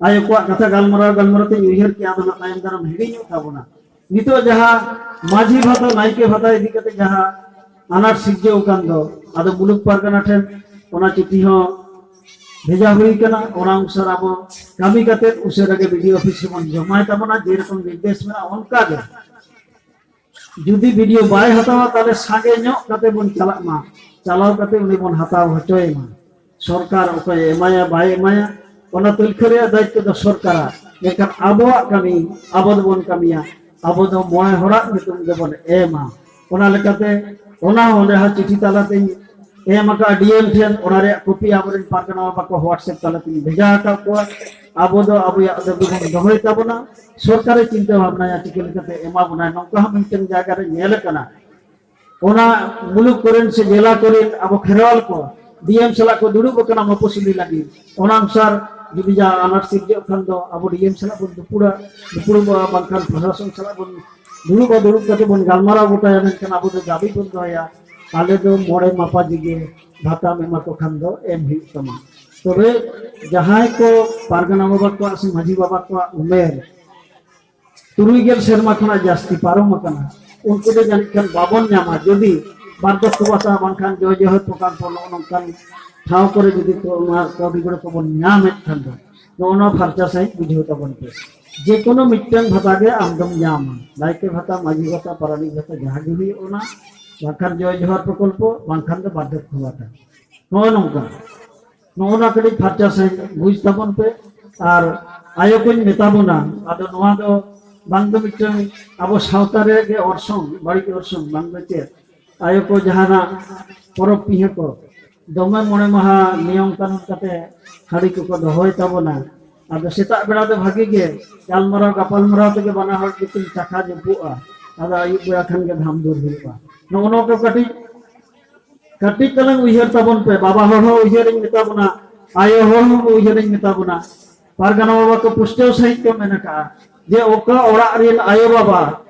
ᱟᱭᱳ ᱠᱚᱣᱟᱜ ᱠᱟᱛᱷᱟ ᱜᱟᱞᱢᱟᱨᱟᱣ ᱜᱟᱞᱢᱟᱨᱟᱣ ᱛᱮᱧ ᱩᱭᱦᱟᱹᱨ ᱠᱮᱜᱼᱟ, ᱟᱫᱚ ᱱᱟᱜ ᱛᱟᱭᱚᱢ ᱫᱟᱨᱟᱢ ᱦᱤᱲᱤᱧᱚᱜ ᱛᱟᱵᱚᱱᱟ᱾ ᱱᱤᱛᱚᱜ ᱡᱟᱦᱟᱸ ᱢᱟᱹᱡᱷᱤ ᱵᱷᱟᱛᱟ, ᱱᱟᱭᱠᱮ ᱵᱷᱟᱛᱟ ᱤᱫᱤ ᱠᱟᱛᱮ ᱡᱟᱦᱟᱸ ᱟᱱᱟᱴ ᱥᱤᱨᱡᱟᱹᱣ ᱟᱠᱟᱱ ᱫᱚ, ᱟᱫᱚ ᱢᱩᱞᱩᱠ ᱯᱟᱨᱜᱟᱱᱟ ᱴᱷᱮᱱ ᱚᱱᱟ ᱪᱤᱴᱷᱤ ᱦᱚᱸ ᱵᱷᱮᱡᱟ ᱦᱩᱭ ᱠᱟᱱᱟ᱾ ᱚᱱᱟ ᱚᱱᱩᱥᱟᱨ ᱟᱵᱚ ᱠᱟᱹᱢᱤ ᱠᱟᱛᱮ ᱩᱥᱟᱹᱨᱟ ᱜᱮ ᱵᱤᱰᱤᱳ ᱚᱯᱷᱤᱥ ᱨᱮᱵᱚᱱ ᱡᱚᱢᱟᱭ ᱛᱟᱵᱚᱱᱟ, ᱡᱮᱨᱚᱠᱚᱢ ᱱᱤᱨᱫᱮᱥ ᱢᱮᱱᱟᱜᱼᱟ ᱚᱱᱠᱟ ᱜᱮ᱾ ᱡᱩᱫᱤ ᱵᱤᱰᱤᱳ ᱵᱟᱭ ᱦᱟᱛᱟᱣᱟ, ᱛᱟᱦᱞᱮ ᱥᱟᱸᱜᱮ ᱧᱚᱜ ᱠᱟᱛᱮ ᱵᱚᱱ ᱪᱟᱞᱟᱜ ᱢᱟ, ᱪᱟᱞᱟᱣ ᱠᱟᱛᱮ ᱩᱱᱤ ᱵᱚᱱ ᱦᱟᱛᱟᱣ ᱦᱚᱪᱚᱭᱮ ᱢᱟ᱾ ᱥᱚᱨᱠᱟᱨ ᱚᱠᱚᱭᱮ ᱮᱢᱟᱭᱟ ᱵᱟᱭ ᱮᱢᱟᱭᱟ, ᱚᱱᱟ ᱛᱟᱹᱞᱠᱷᱟᱹ ᱨᱮᱭᱟᱜ ᱫᱟᱭᱤᱛᱛᱚ ᱫᱚ ᱥᱚᱨᱠᱟᱨᱟᱜ, ᱢᱮᱱᱠᱷᱟᱱ ᱟᱵᱚᱣᱟᱜ ᱠᱟᱹᱢᱤ ᱟᱵᱚ ᱫᱚᱵᱚᱱ ᱠᱟᱹᱢᱤᱭᱟ, ᱟᱵᱚ ᱫᱚ ᱢᱚᱬᱮ ᱦᱚᱲᱟᱜ ᱧᱩᱛᱩᱢ ᱜᱮᱵᱚᱱ ᱮᱢᱟ᱾ ᱚᱱᱟ ᱞᱮᱠᱟᱛᱮ ᱚᱱᱟ ᱦᱚᱸ ᱚᱸᱰᱮ ᱦᱚᱸ ᱪᱤᱴᱷᱤ ᱛᱟᱞᱟᱛᱮᱧ ᱮᱢ ᱟᱠᱟᱫᱼᱟ ᱰᱤ ᱮᱢ ᱴᱷᱮᱱ, ᱚᱱᱟ ᱨᱮᱭᱟᱜ ᱠᱚᱯᱤ ᱟᱵᱚᱨᱮᱱ ᱯᱟᱨᱜᱟᱱᱟ ᱵᱟᱵᱟ ᱠᱚ WhatsApp ᱛᱟᱞᱟᱛᱮᱧ ᱵᱷᱮᱡᱟ ᱟᱠᱟᱫ ᱠᱚᱣᱟ᱾ ᱟᱵᱚ ᱫᱚ ᱟᱵᱚᱭᱟᱜ ᱫᱟᱹᱵᱤ ᱵᱚᱱ ᱫᱚᱦᱚᱭ ᱛᱟᱵᱚᱱᱟ, ᱥᱚᱨᱠᱟᱨᱮ ᱪᱤᱱᱛᱟᱹ ᱵᱷᱟᱵᱽᱱᱟᱭᱟ ᱪᱤᱠᱟᱹ ᱞᱮᱠᱟᱛᱮ ᱮᱢᱟ ᱵᱚᱱᱟᱭ᱾ ᱱᱚᱝᱠᱟ ᱦᱚᱸ ᱢᱤᱫᱴᱮᱱ ᱡᱟᱭᱜᱟ ᱨᱮ ᱧᱮᱞ ᱟᱠᱟᱱᱟ, ᱚᱱᱟ ᱢᱩᱞᱩᱠ ᱠᱚᱨᱮᱱ ᱥᱮ ᱡᱮᱞᱟ ᱠᱚᱨᱮᱱ ᱟᱵᱚ ᱠᱷᱮᱨᱣᱟᱞ ᱠᱚ ᱰᱤ ᱮᱢ ᱥᱟᱞᱟᱜ ᱠᱚ ᱫᱩᱲᱩᱵ ᱟᱠᱟᱱᱟ ᱢᱟᱯᱚᱥᱩᱞᱤ ᱞᱟᱹᱜᱤᱫ᱾ ᱚᱱᱟ ᱚᱱᱩᱥᱟᱨ ᱡᱩᱫᱤ ᱡᱟᱦᱟᱸ ᱟᱱᱟᱴ ᱥᱤᱨᱡᱟᱹᱜ ᱠᱷᱟᱱ ᱫᱚ ᱟᱵᱚ ᱰᱤ ᱮᱢ ᱥᱟᱞᱟᱜ ᱵᱚᱱ ᱫᱩᱯᱩᱲᱟ, ᱫᱩᱯᱩᱲᱩᱵᱚᱜᱼᱟ, ᱵᱟᱝᱠᱷᱟᱱ ᱯᱨᱚᱥᱟᱥᱚᱱ ᱥᱟᱞᱟᱜ ᱵᱚᱱ ᱫᱩᱲᱩᱵᱼᱟ, ᱫᱩᱲᱩᱵ ᱠᱟᱛᱮ ᱵᱚᱱ ᱜᱟᱞᱢᱟᱨᱟᱣ ᱜᱚᱴᱟᱭᱟ᱾ ᱢᱮᱱᱠᱷᱟᱱ ᱟᱵᱚ ᱫᱚ ᱫᱟᱹᱵᱤ ᱵᱚᱱ ᱫᱚᱦᱚᱭᱟ, ᱟᱞᱮ ᱫᱚ ᱢᱚᱬᱮ ᱢᱟᱯᱟᱡᱤ ᱜᱮ ᱵᱷᱟᱛᱟᱢ ᱮᱢᱟ ᱠᱚ ᱠᱷᱟᱱ ᱫᱚ ᱮᱢ ᱦᱩᱭᱩᱜ ᱛᱟᱢᱟ᱾ ᱛᱚᱵᱮ ᱡᱟᱦᱟᱸᱭ ᱠᱚ ᱯᱟᱨᱜᱟᱱᱟ ᱵᱟᱵᱟ ᱠᱚᱣᱟᱜ ᱥᱮ ᱢᱟᱹᱡᱷᱤ ᱵᱟᱵᱟ ᱠᱚᱣᱟᱜ ᱩᱢᱮᱨ ᱛᱩᱨᱩᱭ ᱜᱮᱞ ᱥᱮᱨᱢᱟ ᱠᱷᱚᱱᱟᱜ ᱡᱟᱹᱥᱛᱤ ᱯᱟᱨᱚᱢ ᱟᱠᱟᱱᱟ, ᱩᱱᱠᱩ ᱫᱚ ᱡᱟᱹᱱᱤᱡ ᱠᱷᱟᱱ ᱵᱟᱵᱚᱱ ᱧᱟᱢᱟ᱾ ᱡᱩᱫᱤ ᱵᱟᱨᱫᱷᱚᱠᱠᱚ ᱵᱷᱟᱛᱟ ᱵᱟᱝᱠᱷᱟᱱ ᱡᱚᱭ ᱡᱚᱦᱚᱨ ᱯᱨᱚᱠᱚᱞᱯᱚ ᱱᱚᱜᱼᱚ ᱱᱚᱝᱠᱟᱱ ᱴᱷᱟᱶ ᱠᱚᱨᱮ ᱡᱩᱫᱤ ᱠᱚ ᱱᱚᱣᱟ ᱠᱟᱹᱣᱰᱤ ᱜᱚᱲᱚ ᱠᱚᱵᱚᱱ ᱧᱟᱢᱮᱫ ᱠᱷᱟᱱ ᱫᱚ, ᱱᱚᱜᱼᱚ ᱱᱚᱣᱟ ᱯᱷᱟᱨᱪᱟ ᱥᱟᱺᱦᱤᱡ ᱵᱩᱡᱷᱟᱹᱣ ᱛᱟᱵᱚᱱ ᱯᱮ᱾ ᱡᱮ ᱠᱳᱱᱳ ᱢᱤᱫᱴᱟᱝ ᱵᱷᱟᱛᱟ ᱜᱮ ᱟᱢ ᱫᱚᱢ ᱧᱟᱢᱟ, ᱱᱟᱭᱠᱮ ᱵᱷᱟᱛᱟ, ᱢᱟᱹᱡᱷᱤ ᱵᱷᱟᱛᱟ, ᱯᱟᱨᱟᱱᱤᱠ ᱵᱷᱟᱛᱟ, ᱡᱟᱦᱟᱸ ᱜᱮ ᱦᱩᱭᱩᱜ, ᱚᱱᱟ, ᱵᱟᱝᱠᱷᱟᱱ ᱡᱚᱭ ᱡᱚᱦᱟᱨ ᱯᱨᱚᱠᱚᱞᱯᱚ, ᱵᱟᱝᱠᱷᱟᱱ ᱫᱚ ᱵᱟᱨᱫᱷᱚᱠᱠᱚ ᱵᱷᱟᱛᱟ᱾ ᱱᱚᱜᱼᱚ ᱱᱚᱝᱠᱟ, ᱱᱚᱜᱼᱚ ᱱᱚᱣᱟ ᱠᱟᱹᱴᱤᱡ ᱯᱷᱟᱨᱪᱟ ᱥᱟᱺᱦᱤᱡ ᱵᱩᱡᱽ ᱛᱟᱵᱚᱱ ᱯᱮ᱾ ᱟᱨ ᱟᱭᱳ ᱠᱚᱧ ᱢᱮᱛᱟ ᱵᱚᱱᱟ, ᱟᱫᱚ ᱱᱚᱣᱟ ᱫᱚ ᱵᱟᱝ ᱫᱚ ᱢᱤᱫᱴᱟᱝ ᱟᱵᱚ ᱥᱟᱶᱛᱟ ᱨᱮ ᱜᱮ ᱚᱨᱥᱚᱝ, ᱵᱟᱹᱲᱤᱡ ᱚᱨᱥᱚᱝ ᱵᱟᱝ ᱫᱚ ᱪᱮᱫ, ᱟᱭᱳ ᱠᱚ ᱡᱟᱦᱟᱱᱟᱜ ᱯᱚᱨᱚᱵᱽ ᱯᱤᱦᱟᱹ ᱠᱚ ᱫᱚᱢᱮ ᱢᱚᱬᱮ ᱢᱟᱦᱟ ᱱᱤᱭᱚᱢ ᱠᱟᱹᱱᱩᱱ ᱠᱟᱛᱮ ᱦᱟᱺᱰᱤ ᱠᱚᱠᱚ ᱫᱚᱦᱚᱭ ᱛᱟᱵᱚᱱᱟ᱾ ᱟᱫᱚ ᱥᱮᱛᱟᱜ ᱵᱮᱲᱟ ᱫᱚ ᱵᱷᱟᱜᱤ ᱜᱮ ᱜᱟᱞᱢᱟᱨᱟᱣ ᱜᱟᱯᱟᱞᱢᱟᱨᱟᱣ ᱛᱮᱜᱮ ᱵᱟᱱᱟ ᱦᱚᱲ ᱠᱤᱱ ᱪᱟᱠᱷᱟ ᱡᱚᱯᱚᱜᱼᱟ᱾ ᱟᱫᱚ ᱟᱹᱭᱩᱵ ᱵᱮᱲᱟ ᱠᱷᱟᱱ ᱜᱮ ᱫᱷᱟᱢᱫᱩᱨ ᱦᱩᱭᱩᱜᱼᱟ᱾ ᱱᱚᱜᱼᱚ ᱱᱚᱣᱟ ᱠᱚ ᱠᱟᱹᱴᱤᱡ ᱠᱟᱹᱴᱤᱡ ᱛᱟᱞᱟᱝ ᱩᱭᱦᱟᱹᱨ ᱛᱟᱵᱚᱱ ᱯᱮ᱾ ᱵᱟᱵᱟ ᱦᱚᱲ ᱦᱚᱸ ᱩᱭᱦᱟᱹᱨᱤᱧ ᱢᱮᱛᱟ ᱵᱚᱱᱟ, ᱟᱭᱳ ᱦᱚᱲ ᱦᱚᱸ ᱩᱭᱦᱟᱹᱨᱤᱧ ᱢᱮᱛᱟ ᱵᱚᱱᱟ᱾ ᱯᱟᱨᱜᱟᱱᱟ ᱵᱟᱵᱟ ᱠᱚ ᱯᱩᱥᱴᱟᱹᱣ ᱥᱟᱺᱦᱤᱡ ᱠᱚ ᱢᱮᱱ ᱟᱠᱟᱫᱼᱟ ᱡᱮ ᱚᱠᱟ ᱚᱲᱟᱜ ᱨᱮᱱ ᱟᱭᱳ ᱵᱟᱵᱟ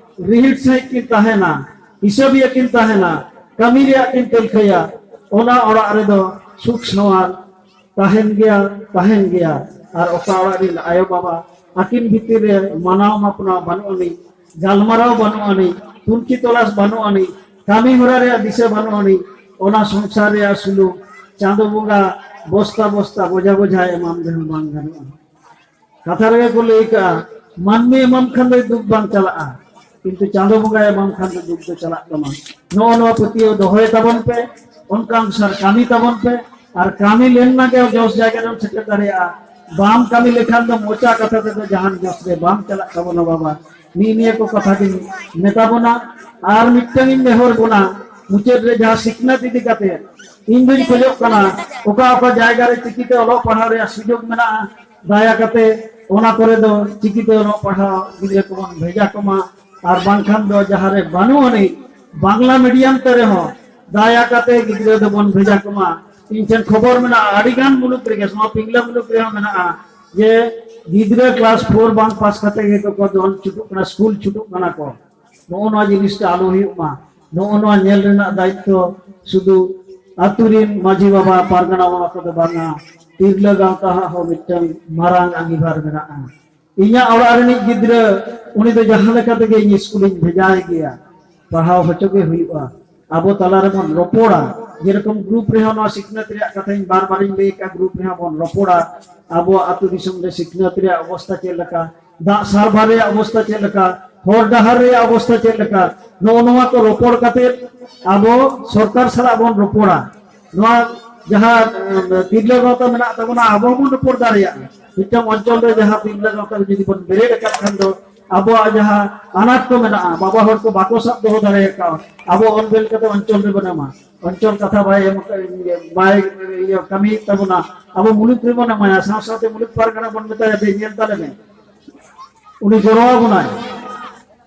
ᱨᱤᱦᱤᱴ ᱥᱟᱺᱦᱤᱡ ᱠᱤᱱ ᱛᱟᱦᱮᱱᱟ, ᱦᱤᱥᱟᱹᱵᱤᱭᱟᱹ ᱠᱤᱱ ᱛᱟᱦᱮᱱᱟ, ᱠᱟᱹᱢᱤ ᱨᱮᱭᱟᱜ ᱠᱤᱱ ᱛᱟᱹᱞᱠᱷᱟᱹᱭᱟ, ᱚᱱᱟ ᱚᱲᱟᱜ ᱨᱮᱫᱚ ᱥᱩᱠ ᱥᱟᱶᱟᱨ ᱛᱟᱦᱮᱱ ᱜᱮᱭᱟ, ᱛᱟᱦᱮᱱ ᱜᱮᱭᱟ᱾ ᱟᱨ ᱚᱠᱟ ᱚᱲᱟᱜ ᱨᱮᱱ ᱟᱭᱳ ᱵᱟᱵᱟ ᱟᱹᱠᱤᱱ ᱵᱷᱤᱛᱤᱨ ᱨᱮ ᱢᱟᱱᱟᱣ ᱢᱟᱯᱱᱟᱣ ᱵᱟᱹᱱᱩᱜ ᱟᱹᱱᱤᱡ, ᱜᱟᱞᱢᱟᱨᱟᱣ ᱵᱟᱹᱱᱩᱜ ᱟᱹᱱᱤᱡ, ᱛᱩᱱᱠᱷᱤ ᱛᱚᱞᱟᱥ ᱵᱟᱹᱱᱩᱜ ᱟᱹᱱᱤᱡ, ᱠᱟᱹᱢᱤ ᱦᱚᱨᱟ ᱨᱮᱭᱟᱜ ᱫᱤᱥᱟᱹ ᱵᱟᱹᱱᱩᱜ ᱟᱹᱱᱤᱡ, ᱚᱱᱟ ᱥᱚᱝᱥᱟᱨ ᱨᱮᱭᱟᱜ ᱥᱩᱞᱩᱠ ᱪᱟᱸᱫᱚ ᱵᱚᱸᱜᱟ ᱵᱚᱥᱛᱟ ᱵᱚᱥᱛᱟ ᱵᱚᱡᱷᱟ ᱵᱚᱡᱷᱟ ᱮᱢᱟᱢ ᱨᱮᱦᱚᱸ ᱵᱟᱝ ᱜᱟᱱᱚᱜᱼᱟ᱾ ᱠᱟᱛᱷᱟ ᱨᱮᱜᱮ ᱠᱚ ᱞᱟᱹᱭ ᱠᱟᱜᱼᱟ, ᱢᱟᱹᱱᱢᱤ ᱮᱢᱟᱢ ᱠᱷᱟᱱ ᱫᱚ ᱫᱩᱠ ᱵᱟᱝ ᱪᱟᱞᱟᱜᱼᱟ, ᱠᱤᱱᱛᱩ ᱪᱟᱸᱫᱚ ᱵᱚᱸᱜᱟᱭ ᱮᱢᱟᱢ ᱠᱷᱟᱱ ᱫᱚ ᱫᱩᱠ ᱫᱚ ᱪᱟᱞᱟᱜ ᱛᱟᱢᱟ᱾ ᱱᱚᱜᱼᱚ ᱱᱚᱣᱟ ᱯᱟᱹᱛᱭᱟᱹᱣ ᱫᱚᱦᱚᱭ ᱛᱟᱵᱚᱱ ᱯᱮ, ᱚᱱᱠᱟ ᱚᱱᱩᱥᱟᱨ ᱠᱟᱹᱢᱤ ᱛᱟᱵᱚᱱ ᱯᱮ, ᱟᱨ ᱠᱟᱹᱢᱤ ᱞᱮᱱ ᱱᱟᱜᱮ ᱡᱚᱥ ᱡᱟᱭᱜᱟ ᱨᱮᱢ ᱥᱮᱴᱮᱨ ᱫᱟᱲᱮᱭᱟᱜᱼᱟ᱾ ᱵᱟᱢ ᱠᱟᱹᱢᱤ ᱞᱮᱠᱷᱟᱱ ᱫᱚ ᱢᱚᱪᱟ ᱠᱟᱛᱷᱟ ᱛᱮᱫᱚ ᱡᱟᱦᱟᱱ ᱡᱚᱥ ᱨᱮ ᱵᱟᱢ ᱪᱟᱞᱟᱜ ᱛᱟᱵᱚᱱᱟ ᱵᱟᱵᱟ᱾ ᱱᱤᱭᱟᱹ ᱱᱤᱭᱟᱹ ᱠᱚ ᱠᱟᱛᱷᱟ ᱜᱤᱧ ᱢᱮᱛᱟ ᱵᱚᱱᱟ᱾ ᱟᱨ ᱢᱤᱫᱴᱟᱝ ᱤᱧ ᱱᱮᱦᱚᱨ ᱵᱚᱱᱟ, ᱢᱩᱪᱟᱹᱫ ᱨᱮ ᱡᱟᱦᱟᱸ ᱥᱤᱠᱷᱱᱟᱹᱛ ᱤᱫᱤ ᱠᱟᱛᱮ ᱤᱧ ᱫᱩᱧ ᱠᱷᱚᱡᱚᱜ ᱠᱟᱱᱟ, ᱚᱠᱟ ᱚᱠᱟ ᱡᱟᱭᱜᱟ ᱨᱮ ᱪᱤᱠᱤᱛᱮ ᱚᱞᱚᱜ ᱯᱟᱲᱦᱟᱣ ᱨᱮᱭᱟᱜ ᱥᱩᱡᱳᱜᱽ ᱢᱮᱱᱟᱜᱼᱟ, ᱫᱟᱭᱟ ᱠᱟᱛᱮ ᱚᱱᱟ ᱠᱚᱨᱮ ᱫᱚ ᱪᱤᱠᱤᱛᱮ ᱚᱞᱚᱜ ᱯᱟᱲᱦᱟᱣ ᱜᱤᱫᱽᱨᱟᱹ ᱠᱚᱵᱚᱱ ᱵᱷᱮᱡᱟ ᱠᱚᱢᱟ, ᱟᱨ ᱵᱟᱝᱠᱷᱟᱱ ᱫᱚ ᱡᱟᱦᱟᱸ ᱨᱮ ᱵᱟᱹᱱᱩᱜ ᱟᱹᱱᱤᱡ ᱵᱟᱝᱞᱟ ᱢᱤᱰᱤᱭᱟᱢ ᱛᱮ ᱨᱮᱦᱚᱸ ᱫᱟᱭᱟ ᱠᱟᱛᱮ ᱜᱤᱫᱽᱨᱟᱹ ᱫᱚᱵᱚᱱ ᱵᱷᱮᱡᱟ ᱠᱚᱢᱟ᱾ ᱤᱧ ᱴᱷᱮᱱ ᱠᱷᱚᱵᱚᱨ ᱢᱮᱱᱟᱜᱼᱟ, ᱟᱹᱰᱤ ᱜᱟᱱ ᱢᱩᱞᱩᱠ ᱨᱮᱜᱮ, ᱱᱚᱣᱟ ᱯᱤᱝᱞᱟᱹ ᱢᱩᱞᱩᱠ ᱨᱮᱦᱚᱸ ᱢᱮᱱᱟᱜᱼᱟ, ᱡᱮ ᱜᱤᱫᱽᱨᱟᱹ ᱠᱞᱟᱥ ᱯᱷᱳᱨ ᱵᱟᱝ ᱯᱟᱥ ᱠᱟᱛᱮ ᱜᱮᱠᱚ ᱫᱚᱱ ᱪᱷᱩᱴᱩᱜ ᱠᱟᱱᱟ, ᱥᱠᱩᱞ ᱪᱷᱩᱴᱩᱜ ᱠᱟᱱᱟ ᱠᱚ᱾ ᱱᱚᱜᱼᱚ ᱱᱚᱣᱟ ᱡᱤᱱᱤᱥᱴᱟ ᱟᱞᱚ ᱦᱩᱭᱩᱜ ᱢᱟ᱾ ᱱᱚᱜᱼᱚ ᱱᱚᱣᱟ ᱧᱮᱞ ᱨᱮᱱᱟᱜ ᱫᱟᱭᱤᱛᱛᱚ ᱥᱩᱫᱷᱩ ᱟᱹᱛᱩ ᱨᱤᱱ ᱢᱟᱹᱡᱷᱤ ᱵᱟᱵᱟ, ᱯᱟᱨᱜᱟᱱᱟ ᱵᱟᱵᱟ ᱠᱚᱫᱚ ᱵᱟᱝᱟ, ᱛᱤᱨᱞᱟᱹ ᱜᱟᱶᱛᱟ ᱦᱟᱜ ᱦᱚᱸ ᱢᱤᱫᱴᱟᱝ ᱢᱟᱨᱟᱝ ᱟᱸᱜᱤᱵᱷᱟᱨ ᱢᱮᱱᱟᱜᱼᱟ᱾ ᱤᱧᱟᱹᱜ ᱚᱲᱟᱜ ᱨᱤᱱᱤᱡ ᱜᱤᱫᱽᱨᱟᱹ, ᱩᱱᱤ ᱫᱚ ᱡᱟᱦᱟᱸ ᱞᱮᱠᱟ ᱛᱮᱜᱮ ᱤᱧ ᱥᱠᱩᱞᱤᱧ ᱵᱷᱮᱡᱟᱭ ᱜᱮᱭᱟ, ᱯᱟᱲᱦᱟᱣ ᱦᱚᱪᱚ ᱜᱮ ᱦᱩᱭᱩᱜᱼᱟ᱾ ᱟᱵᱚ ᱛᱟᱞᱟ ᱨᱮᱵᱚᱱ ᱨᱚᱯᱚᱲᱟ, ᱡᱮᱨᱚᱠᱚᱢ ᱜᱨᱩᱯ ᱨᱮᱦᱚᱸ ᱱᱚᱣᱟ ᱥᱤᱠᱷᱱᱟᱹᱛ ᱨᱮᱭᱟᱜ ᱠᱟᱛᱷᱟᱧ ᱵᱟᱨ ᱵᱟᱨᱤᱧ ᱞᱟᱹᱭ ᱟᱠᱟᱫ, ᱜᱨᱩᱯ ᱨᱮᱦᱚᱸ ᱵᱚᱱ ᱨᱚᱯᱚᱲᱟ᱾ ᱟᱵᱚᱣᱟᱜ ᱟᱹᱛᱩ ᱫᱤᱥᱚᱢ ᱨᱮ ᱥᱤᱠᱷᱱᱟᱹᱛ ᱨᱮᱭᱟᱜ ᱚᱵᱚᱥᱛᱟ ᱪᱮᱫ ᱞᱮᱠᱟ, ᱫᱟᱜ ᱥᱟᱨᱵᱷᱟᱨ ᱨᱮᱭᱟᱜ ᱚᱵᱚᱥᱛᱟ ᱪᱮᱫ ᱞᱮᱠᱟ, ᱦᱚᱨ ᱰᱟᱦᱟᱨ ᱨᱮᱭᱟᱜ ᱚᱵᱚᱥᱛᱟ ᱪᱮᱫ ᱞᱮᱠᱟ, ᱱᱚᱜᱼᱚ ᱱᱚᱣᱟ ᱠᱚ ᱨᱚᱯᱚᱲ ᱠᱟᱛᱮ ᱟᱵᱚ ᱥᱚᱨᱠᱟᱨ ᱥᱟᱞᱟᱜ ᱵᱚᱱ ᱨᱚᱯᱚᱲᱟ᱾ ᱱᱚᱣᱟ ᱡᱟᱦᱟᱸ, ᱮᱸ, ᱛᱤᱨᱞᱟᱹ ᱜᱟᱶᱛᱟ ᱢᱮᱱᱟᱜ ᱛᱟᱵᱚᱱᱟ, ᱟᱵᱚ ᱦᱚᱸᱵᱚᱱ ᱨᱚᱯᱚᱲ ᱫᱟᱲᱮᱭᱟᱜᱼᱟ᱾ ᱢᱤᱫᱴᱟᱝ ᱚᱧᱪᱚᱞ ᱨᱮ ᱡᱟᱦᱟᱸ ᱛᱤᱨᱞᱟᱹ ᱜᱟᱶᱛᱟ ᱡᱩᱫᱤ ᱵᱚᱱ ᱵᱮᱨᱮᱫ ᱟᱠᱟᱫ ᱠᱷᱟᱱ ᱫᱚ, ᱟᱵᱚᱣᱟᱜ ᱡᱟᱦᱟᱸ ᱟᱱᱟᱴ ᱠᱚ ᱢᱮᱱᱟᱜᱼᱟ, ᱵᱟᱵᱟ ᱦᱚᱲ ᱠᱚ ᱵᱟᱠᱚ ᱥᱟᱵ ᱫᱚᱦᱚ ᱫᱟᱲᱮ ᱟᱠᱟᱫᱼᱟ, ᱟᱵᱚ ᱚᱞ ᱵᱮᱞ ᱠᱟᱛᱮ ᱚᱧᱪᱚᱞ ᱨᱮᱵᱚᱱ ᱮᱢᱟ, ᱚᱧᱪᱚᱞ ᱠᱟᱛᱷᱟ ᱵᱟᱭ ᱮᱢ, ᱵᱟᱭ ᱤᱭᱟᱹ ᱠᱟᱹᱢᱤᱭᱮᱫ ᱛᱟᱵᱚᱱᱟ, ᱟᱵᱚ ᱢᱩᱞᱩᱠ ᱨᱮᱵᱚᱱ ᱮᱢᱟᱭᱟ, ᱥᱟᱶ ᱥᱟᱶᱛᱮ ᱢᱩᱞᱩᱠ ᱯᱟᱨᱜᱟᱱᱟ ᱵᱚᱱ ᱢᱮᱛᱟᱭᱟ, "ᱫᱮ ᱧᱮᱞ ᱛᱟᱞᱮ ᱢᱮ", ᱩᱱᱤ ᱜᱚᱲᱚ ᱟᱵᱚᱱᱟᱭ᱾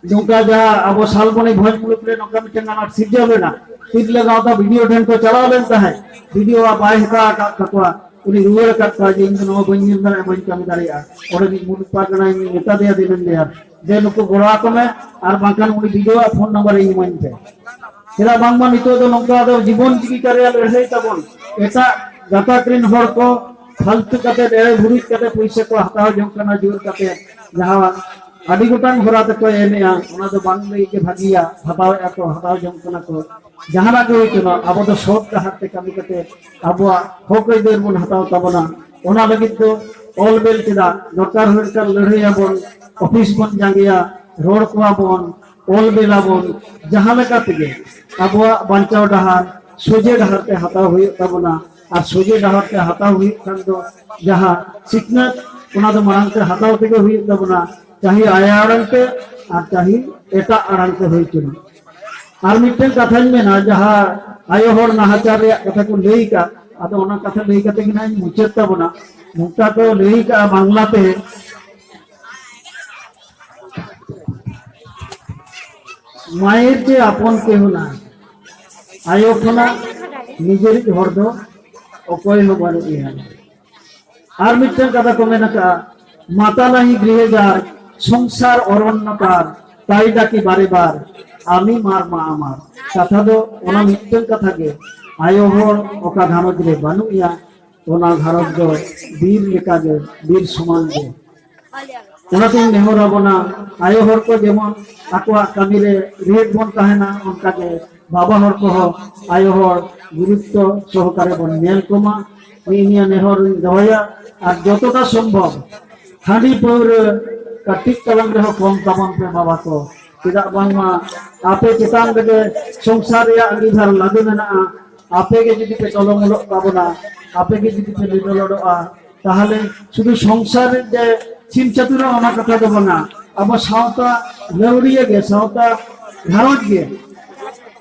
ᱱᱚᱝᱠᱟ ᱡᱟᱦᱟᱸ ᱟᱵᱚ ᱥᱟᱞᱵᱚᱱᱤ ᱵᱷᱚᱸᱡᱽ ᱢᱩᱞᱩᱠ ᱨᱮ ᱱᱚᱝᱠᱟ ᱢᱤᱫᱴᱟᱝ ᱟᱱᱟᱴ ᱥᱤᱨᱡᱟᱹᱣ ᱞᱮᱱᱟ, ᱛᱤᱨᱞᱟᱹ ᱜᱟᱶᱛᱟ ᱵᱤ ᱰᱤ ᱳ ᱴᱷᱮᱱ ᱠᱚ ᱪᱟᱞᱟᱣ ᱞᱮᱱ ᱛᱟᱦᱮᱸᱫ, ᱵᱤ ᱰᱤ ᱳ ᱟᱜ ᱵᱟᱭ ᱦᱟᱛᱟᱣ ᱟᱠᱟᱫ ᱛᱟᱠᱚᱣᱟ, ᱩᱱᱤ ᱨᱩᱣᱟᱹᱲ ᱟᱠᱟᱫ ᱠᱚᱣᱟ ᱡᱮ, "ᱤᱧ ᱫᱚ ᱱᱚᱣᱟ ᱵᱟᱹᱧ ᱧᱮᱞ ᱫᱟᱲᱮᱭᱟᱜᱼᱟ, ᱵᱟᱹᱧ ᱠᱟᱹᱢᱤ ᱫᱟᱲᱮᱭᱟᱜᱼᱟ", ᱚᱸᱰᱮ ᱢᱤᱫ ᱢᱩᱞᱩᱠ ᱯᱟᱨᱜᱟᱱᱟᱭ ᱢᱮᱛᱟ ᱫᱮᱭᱟ, ᱫᱤᱱᱟᱹᱢ ᱫᱮᱭᱟ, "ᱫᱮ ᱱᱩᱠᱩ ᱜᱚᱲᱚ ᱟᱠᱚ ᱢᱮ, ᱟᱨ ᱵᱟᱝᱠᱷᱟᱱ ᱩᱱᱤ ᱵᱤ ᱰᱤ ᱳ ᱟᱜ ᱯᱷᱳᱱ ᱱᱟᱢᱵᱟᱨ ᱤᱧ ᱤᱢᱟᱹᱧ ᱯᱮ᱾" ᱪᱮᱫᱟᱜ ᱵᱟᱝᱢᱟ ᱱᱤᱛᱚᱜ ᱫᱚ ᱱᱚᱝᱠᱟ ᱫᱚ ᱡᱤᱵᱚᱱ ᱡᱤᱵᱤᱠᱟ ᱨᱮᱭᱟᱜ ᱞᱟᱹᱲᱦᱟᱹᱭ ᱛᱟᱵᱚᱱ, ᱮᱴᱟᱜ ᱜᱟᱛᱟᱠ ᱨᱮᱱ ᱦᱚᱲ ᱠᱚ ᱯᱷᱟᱞᱛᱩ ᱠᱟᱛᱮ, ᱮᱲᱮ ᱵᱷᱩᱨᱩᱡ ᱠᱟᱛᱮ ᱯᱩᱭᱥᱟᱹ ᱠᱚ ᱦᱟᱛᱟᱣ ᱡᱚᱝ ᱠᱟᱱᱟ, ᱡᱳᱨ ᱠᱟᱛᱮ ᱡᱟᱦᱟᱸ ᱟᱹᱰᱤ ᱜᱚᱴᱟᱝ ᱦᱚᱨᱟ ᱛᱮᱠᱚ ᱮᱢᱮᱜᱼᱟ, ᱚᱱᱟ ᱫᱚ ᱵᱟᱝ ᱞᱟᱹᱭ ᱜᱮ ᱵᱷᱟᱹᱜᱤᱭᱟ᱾ ᱦᱟᱛᱟᱣᱮᱜᱼᱟ ᱠᱚ, ᱦᱟᱛᱟᱣ ᱡᱚᱝ ᱠᱟᱱᱟ ᱠᱚ, ᱡᱟᱦᱟᱱᱟᱜ ᱜᱮ ᱦᱩᱭ ᱠᱟᱱᱟ, ᱟᱵᱚ ᱫᱚ ᱥᱚᱛ ᱰᱟᱦᱟᱨ ᱛᱮ ᱠᱟᱹᱢᱤ ᱠᱟᱛᱮ ᱟᱵᱚᱣᱟᱜ ᱦᱚᱠ ᱟᱹᱭᱫᱟᱹᱨ ᱵᱚᱱ ᱦᱟᱛᱟᱣ ᱛᱟᱵᱚᱱᱟ᱾ ᱚᱱᱟ ᱞᱟᱹᱜᱤᱫ ᱫᱚ ᱚᱞ ᱵᱮᱞ ᱪᱮᱫᱟᱜ ᱫᱚᱨᱠᱟᱨ ᱦᱩᱭ ᱠᱷᱟᱱ ᱞᱟᱹᱲᱦᱟᱹᱭ ᱟᱵᱚᱱ, ᱚᱯᱷᱤᱥ ᱵᱚᱱ ᱡᱟᱸᱜᱮᱭᱟ, ᱨᱚᱲ ᱠᱚᱣᱟ ᱵᱚᱱ, ᱚᱞ ᱵᱮᱞ ᱟᱵᱚᱱ, ᱡᱟᱦᱟᱸ ᱞᱮᱠᱟ ᱛᱮᱜᱮ ᱟᱵᱚᱣᱟᱜ ᱵᱟᱧᱪᱟᱣ ᱰᱟᱦᱟᱨ ᱥᱚᱡᱷᱮ ᱰᱟᱦᱟᱨ ᱛᱮ ᱦᱟᱛᱟᱣ ᱦᱩᱭᱩᱜ ᱛᱟᱵᱚᱱᱟ᱾ ᱟᱨ ᱥᱚᱡᱷᱮ ᱰᱟᱦᱟᱨ ᱛᱮ ᱦᱟᱛᱟᱣ ᱦᱩᱭᱩᱜ ᱠᱷᱟᱱ ᱫᱚ ᱡᱟᱦᱟᱸ ᱥᱤᱠᱷᱱᱟᱹᱛ, ᱚᱱᱟ ᱫᱚ ᱢᱟᱲᱟᱝ ᱛᱮ ᱦᱟᱛᱟᱣ ᱛᱮᱜᱮ ᱦᱩᱭᱩᱜ ᱛᱟᱵᱚᱱᱟ, ᱪᱟᱦᱮ ᱟᱭᱟᱜ ᱟᱲᱟᱝ ᱛᱮ ᱟᱨ ᱪᱟᱦᱮ ᱮᱴᱟᱜ ᱟᱲᱟᱝ ᱛᱮ ᱦᱩᱭ ᱦᱚᱪᱚᱱ᱾ ᱟᱨ ᱢᱤᱫᱴᱮᱱ ᱠᱟᱛᱷᱟᱧ ᱢᱮᱱᱟ, ᱡᱟᱦᱟᱸ ᱟᱭᱳ ᱦᱚᱲ ᱱᱟᱦᱟᱪᱟᱨ ᱨᱮᱭᱟᱜ ᱠᱟᱛᱷᱟ ᱠᱚ ᱞᱟᱹᱭ ᱠᱟᱜ, ᱟᱫᱚ ᱚᱱᱟ ᱠᱟᱛᱷᱟ ᱞᱟᱹᱭ ᱠᱟᱛᱮ ᱜᱮ ᱱᱟᱦᱟᱜ ᱤᱧ ᱢᱩᱪᱟᱹᱫ ᱛᱟᱵᱚᱱᱟ᱾ ᱱᱚᱝᱠᱟ ᱠᱚ ᱞᱟᱹᱭ ᱠᱟᱜᱼᱟ ᱵᱟᱝᱞᱟ ᱛᱮ, "ᱢᱟᱭᱮᱨ ᱪᱮ ᱟᱯᱚᱱ ᱠᱮᱦᱩ ᱱᱟᱭ, ᱟᱭᱳ ᱠᱷᱚᱱᱟᱜ ᱱᱤᱡᱮᱨᱤᱡ ᱦᱚᱲ ᱫᱚ ᱚᱠᱚᱭ ᱦᱚᱸ ᱵᱟᱹᱱᱩᱜ ᱮᱭᱟ᱾" ᱟᱨ ᱢᱤᱫᱴᱟᱝ ᱠᱟᱛᱷᱟ ᱠᱚ ᱢᱮᱱ ᱟᱠᱟᱫᱼᱟ, "ᱢᱟᱛᱟ ᱱᱟᱦᱤ ᱜᱨᱤᱦᱮ ᱡᱟᱨ, ᱥᱚᱝᱥᱟᱨ ᱚᱨᱚᱱᱱᱚᱠᱟᱨ, ᱛᱟᱭ ᱰᱟᱠᱤ ᱵᱟᱨᱮ ᱵᱟᱨ, ᱟᱢᱤ ᱢᱟᱨ ᱢᱟ ᱟᱢᱟᱨ᱾" ᱠᱟᱛᱷᱟ ᱫᱚ ᱚᱱᱟ ᱢᱤᱫᱴᱟᱝ ᱠᱟᱛᱷᱟ ᱜᱮ, ᱟᱭᱳ ᱦᱚᱲ ᱚᱠᱟ ᱜᱷᱟᱨᱚᱸᱡᱽ ᱨᱮ ᱵᱟᱹᱱᱩᱜ ᱮᱭᱟ, ᱚᱱᱟ ᱜᱷᱟᱨᱚᱸᱡᱽ ᱫᱚ ᱵᱤᱨ ᱞᱮᱠᱟᱜᱮ, ᱵᱤᱨ ᱥᱚᱢᱟᱱ ᱜᱮ᱾ ᱚᱱᱟᱛᱤᱧ ᱱᱮᱦᱚᱨ ᱟᱵᱚᱱᱟ, ᱟᱭᱳ ᱦᱚᱲ ᱠᱚ ᱡᱮᱢᱚᱱ ᱟᱠᱚᱣᱟᱜ ᱠᱟᱹᱢᱤ ᱨᱮ ᱨᱤᱦᱤᱴ ᱵᱚᱱ ᱛᱟᱦᱮᱱᱟ, ᱚᱱᱠᱟᱜᱮ ᱵᱟᱵᱟ ᱦᱚᱲ ᱠᱚᱦᱚᱸ ᱟᱭᱳ ᱦᱚᱲ ᱜᱩᱨᱩᱛᱛᱚ ᱥᱚᱦᱚᱠᱟᱨᱮ ᱵᱚᱱ ᱧᱮᱞ ᱠᱚᱢᱟ᱾ ᱱᱤᱭᱟᱹ ᱱᱮᱦᱚᱨ ᱤᱧ ᱫᱚᱦᱚᱭᱟ᱾ ᱟᱨ ᱡᱚᱛᱚᱴᱟ ᱥᱚᱢᱵᱷᱚᱵ ᱦᱟᱺᱰᱤ ᱯᱟᱹᱣᱨᱟᱹ ᱠᱟᱹᱴᱤᱡ ᱛᱟᱞᱟᱝ ᱨᱮᱦᱚᱸ ᱠᱚᱢ ᱛᱟᱵᱚᱱ ᱯᱮ ᱵᱟᱵᱟ ᱠᱚ, ᱪᱮᱫᱟᱜ ᱵᱟᱝᱢᱟ ᱟᱯᱮ ᱪᱮᱛᱟᱱ ᱨᱮᱜᱮ ᱥᱚᱝᱥᱟᱨ ᱨᱮᱭᱟᱜ ᱟᱸᱜᱤᱵᱷᱟᱨ ᱞᱟᱫᱮ ᱢᱮᱱᱟᱜᱼᱟ᱾ ᱟᱯᱮ ᱜᱮ ᱡᱩᱫᱤ ᱯᱮ ᱪᱚᱞᱚᱢᱚᱞᱚᱜ ᱛᱟᱵᱚᱱᱟ, ᱟᱯᱮ ᱜᱮ ᱡᱩᱫᱤ ᱯᱮ ᱞᱤᱰᱚᱞᱚᱰᱚᱜᱼᱟ, ᱛᱟᱦᱚᱞᱮ ᱥᱩᱫᱷᱩ ᱥᱚᱝᱥᱟᱨ ᱨᱮ ᱡᱮ ᱥᱤᱢ ᱪᱟᱹᱛᱩᱨᱟ ᱚᱱᱟ ᱠᱟᱛᱷᱟ ᱫᱚ ᱵᱟᱝᱟ, ᱟᱵᱚ ᱥᱟᱶᱛᱟ ᱞᱟᱹᱣᱲᱤᱭᱟᱹ ᱜᱮ, ᱥᱟᱶᱛᱟ ᱜᱷᱟᱨᱚᱸᱡᱽ ᱜᱮ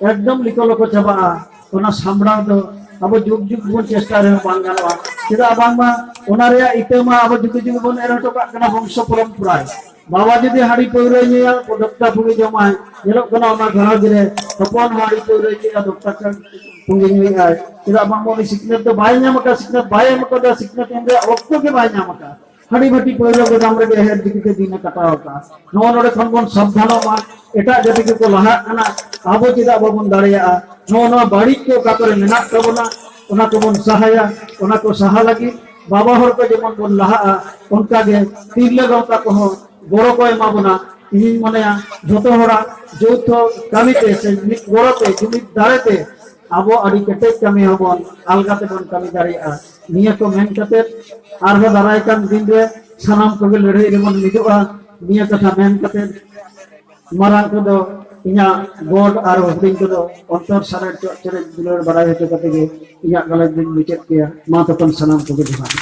ᱮᱠᱫᱚᱢ ᱞᱤᱠᱚ ᱞᱚᱠᱚ ᱪᱟᱵᱟᱜᱼᱟ᱾ ᱚᱱᱟ ᱥᱟᱢᱵᱲᱟᱣ ᱫᱚ ᱟᱵᱚ ᱡᱩᱜᱽ ᱡᱩᱜᱽ ᱵᱚᱱ ᱪᱮᱥᱴᱟ ᱨᱮᱦᱚᱸ ᱵᱟᱝ ᱜᱟᱱᱚᱜᱼᱟ᱾ ᱪᱮᱫᱟᱜ ᱵᱟᱝᱢᱟ ᱚᱱᱟ ᱨᱮᱭᱟᱜ ᱤᱛᱟᱹ ᱢᱟ ᱟᱵᱚ ᱡᱩᱜᱽ ᱡᱩᱜᱽ ᱵᱚᱱ ᱮᱨ ᱦᱚᱴᱚ ᱠᱟᱜ ᱠᱟᱱᱟ ᱵᱚᱝᱥᱚ ᱯᱚᱨᱚᱢᱯᱚᱨᱟᱭ᱾ ᱵᱟᱵᱟ ᱡᱩᱫᱤ ᱦᱟᱺᱰᱤ ᱯᱟᱹᱣᱨᱟᱹᱭ ᱧᱩᱭᱟ, ᱫᱚᱠᱛᱟ ᱯᱩᱸᱜᱤ ᱡᱚᱢᱟᱭ, ᱧᱮᱞᱚᱜ ᱠᱟᱱᱟ ᱚᱱᱟ ᱜᱷᱟᱨᱚᱸᱡᱽ ᱨᱮ ᱦᱚᱯᱚᱱ ᱦᱚᱸ ᱦᱟᱺᱰᱤ ᱯᱟᱹᱣᱨᱟᱹᱭ ᱧᱩᱭᱟ, ᱫᱚᱠᱛᱟ ᱯᱩᱸᱜᱤ ᱧᱩᱭᱟᱭ᱾ ᱪᱮᱫᱟᱜ ᱵᱟᱝᱢᱟ ᱩᱱᱤ ᱥᱤᱠᱷᱱᱟᱹᱛ ᱫᱚ ᱵᱟᱭ ᱧᱟᱢ ᱟᱠᱟᱫᱟ, ᱥᱤᱠᱷᱱᱟᱹᱛ ᱵᱟᱭ ᱮᱢ ᱟᱠᱟᱫᱟ, ᱥᱤᱠᱷᱱᱟᱹᱛ ᱮᱢ ᱨᱮᱭᱟᱜ ᱚᱠᱛᱚ ᱜᱮ ᱵᱟᱭ ᱧᱟᱢ ᱟᱠᱟᱫᱟ᱾ ᱦᱟᱺᱰᱤ ᱵᱷᱟᱹᱴᱤ ᱯᱟᱹᱣᱨᱟᱹ ᱜᱚᱫᱟᱢ ᱨᱮᱜᱮ ᱦᱮᱡ ᱡᱤᱣᱤᱛᱮ ᱫᱤᱱᱮ ᱠᱟᱴᱟᱣ ᱟᱠᱟᱫᱼᱟ᱾ ᱱᱚᱣᱟ ᱱᱚᱰᱮ ᱠᱷᱚᱱ ᱵᱚᱱ ᱥᱟᱵᱫᱷᱟᱱᱚᱜ ᱢᱟ᱾ ᱮᱴᱟᱜ ᱡᱟᱹᱛᱤ ᱠᱚᱠᱚ ᱞᱟᱦᱟᱜ ᱠᱟᱱᱟ, ᱟᱵᱚ ᱪᱮᱫᱟᱜ ᱵᱟᱵᱚᱱ ᱫᱟᱲᱮᱭᱟᱜᱼᱟ? ᱱᱚᱜᱼᱚ ᱱᱚᱣᱟ ᱵᱟᱹᱲᱤᱡ ᱠᱚ ᱚᱠᱟ ᱠᱚᱨᱮ ᱢᱮᱱᱟᱜ ᱛᱟᱵᱚᱱᱟ, ᱚᱱᱟ ᱠᱚᱵᱚᱱ ᱥᱟᱦᱟᱭᱟ᱾ ᱚᱱᱟ ᱠᱚ ᱥᱟᱦᱟ ᱞᱟᱹᱜᱤᱫ ᱵᱟᱵᱟ ᱦᱚᱲ ᱠᱚ ᱡᱮᱢᱚᱱ ᱵᱚᱱ ᱞᱟᱦᱟᱜᱼᱟ, ᱚᱱᱠᱟᱜᱮ ᱛᱤᱨᱞᱟᱹ ᱜᱟᱶᱛᱟ ᱠᱚᱦᱚᱸ ᱜᱚᱲᱚ ᱠᱚ ᱮᱢᱟ ᱵᱚᱱᱟ᱾ ᱤᱧᱤᱧ ᱢᱚᱱᱮᱭᱟ ᱡᱷᱚᱛᱚ ᱦᱚᱲᱟᱜ ᱡᱳᱣᱛᱷᱚ ᱠᱟᱹᱢᱤᱛᱮ ᱥᱮ ᱢᱤᱫ ᱜᱚᱲᱚᱛᱮ, ᱡᱩᱢᱤᱫ ᱫᱟᱲᱮᱛᱮ ᱟᱵᱚ ᱟᱹᱰᱤ ᱠᱮᱴᱮᱡ ᱠᱟᱹᱢᱤ ᱦᱚᱸᱵᱚᱱ ᱟᱞᱜᱟ ᱛᱮᱵᱚᱱ ᱠᱟᱹᱢᱤ ᱫᱟᱲᱮᱭᱟᱜᱼᱟ᱾ ᱱᱤᱭᱟᱹ ᱠᱚ ᱢᱮᱱ ᱠᱟᱛᱮ ᱟᱨᱦᱚᱸ ᱫᱟᱨᱟᱭ ᱠᱟᱱ ᱫᱤᱱ ᱨᱮ ᱥᱟᱱᱟᱢ ᱠᱚᱜᱮ ᱞᱟᱹᱲᱦᱟᱹᱭ ᱨᱮᱵᱚᱱ ᱢᱤᱫᱚᱜᱼᱟ᱾ ᱱᱤᱭᱟᱹ ᱠᱟᱛᱷᱟ ᱢᱮᱱ ᱠᱟᱛᱮ ᱢᱟᱨᱟᱝ ᱠᱚᱫᱚ ᱤᱧᱟᱹᱜ ᱜᱚᱰ ᱟᱨ ᱦᱩᱰᱤᱧ ᱠᱚᱫᱚ ᱚᱱᱛᱚᱨ ᱥᱟᱨᱮᱡ ᱪᱚᱜ ᱪᱮᱨᱮᱡ ᱫᱩᱞᱟᱹᱲ ᱵᱟᱲᱟᱭ ᱦᱚᱪᱚ ᱠᱟᱛᱮ ᱜᱮ ᱤᱧᱟᱹᱜ ᱜᱟᱞᱚᱪ ᱫᱚᱧ ᱢᱩᱪᱟᱹᱫ ᱠᱮᱭᱟ᱾ ᱢᱟ ᱛᱚᱠᱷᱚᱱ ᱥᱟᱱᱟᱢ ᱠᱚᱜᱮ ᱡᱚᱦᱟᱨ᱾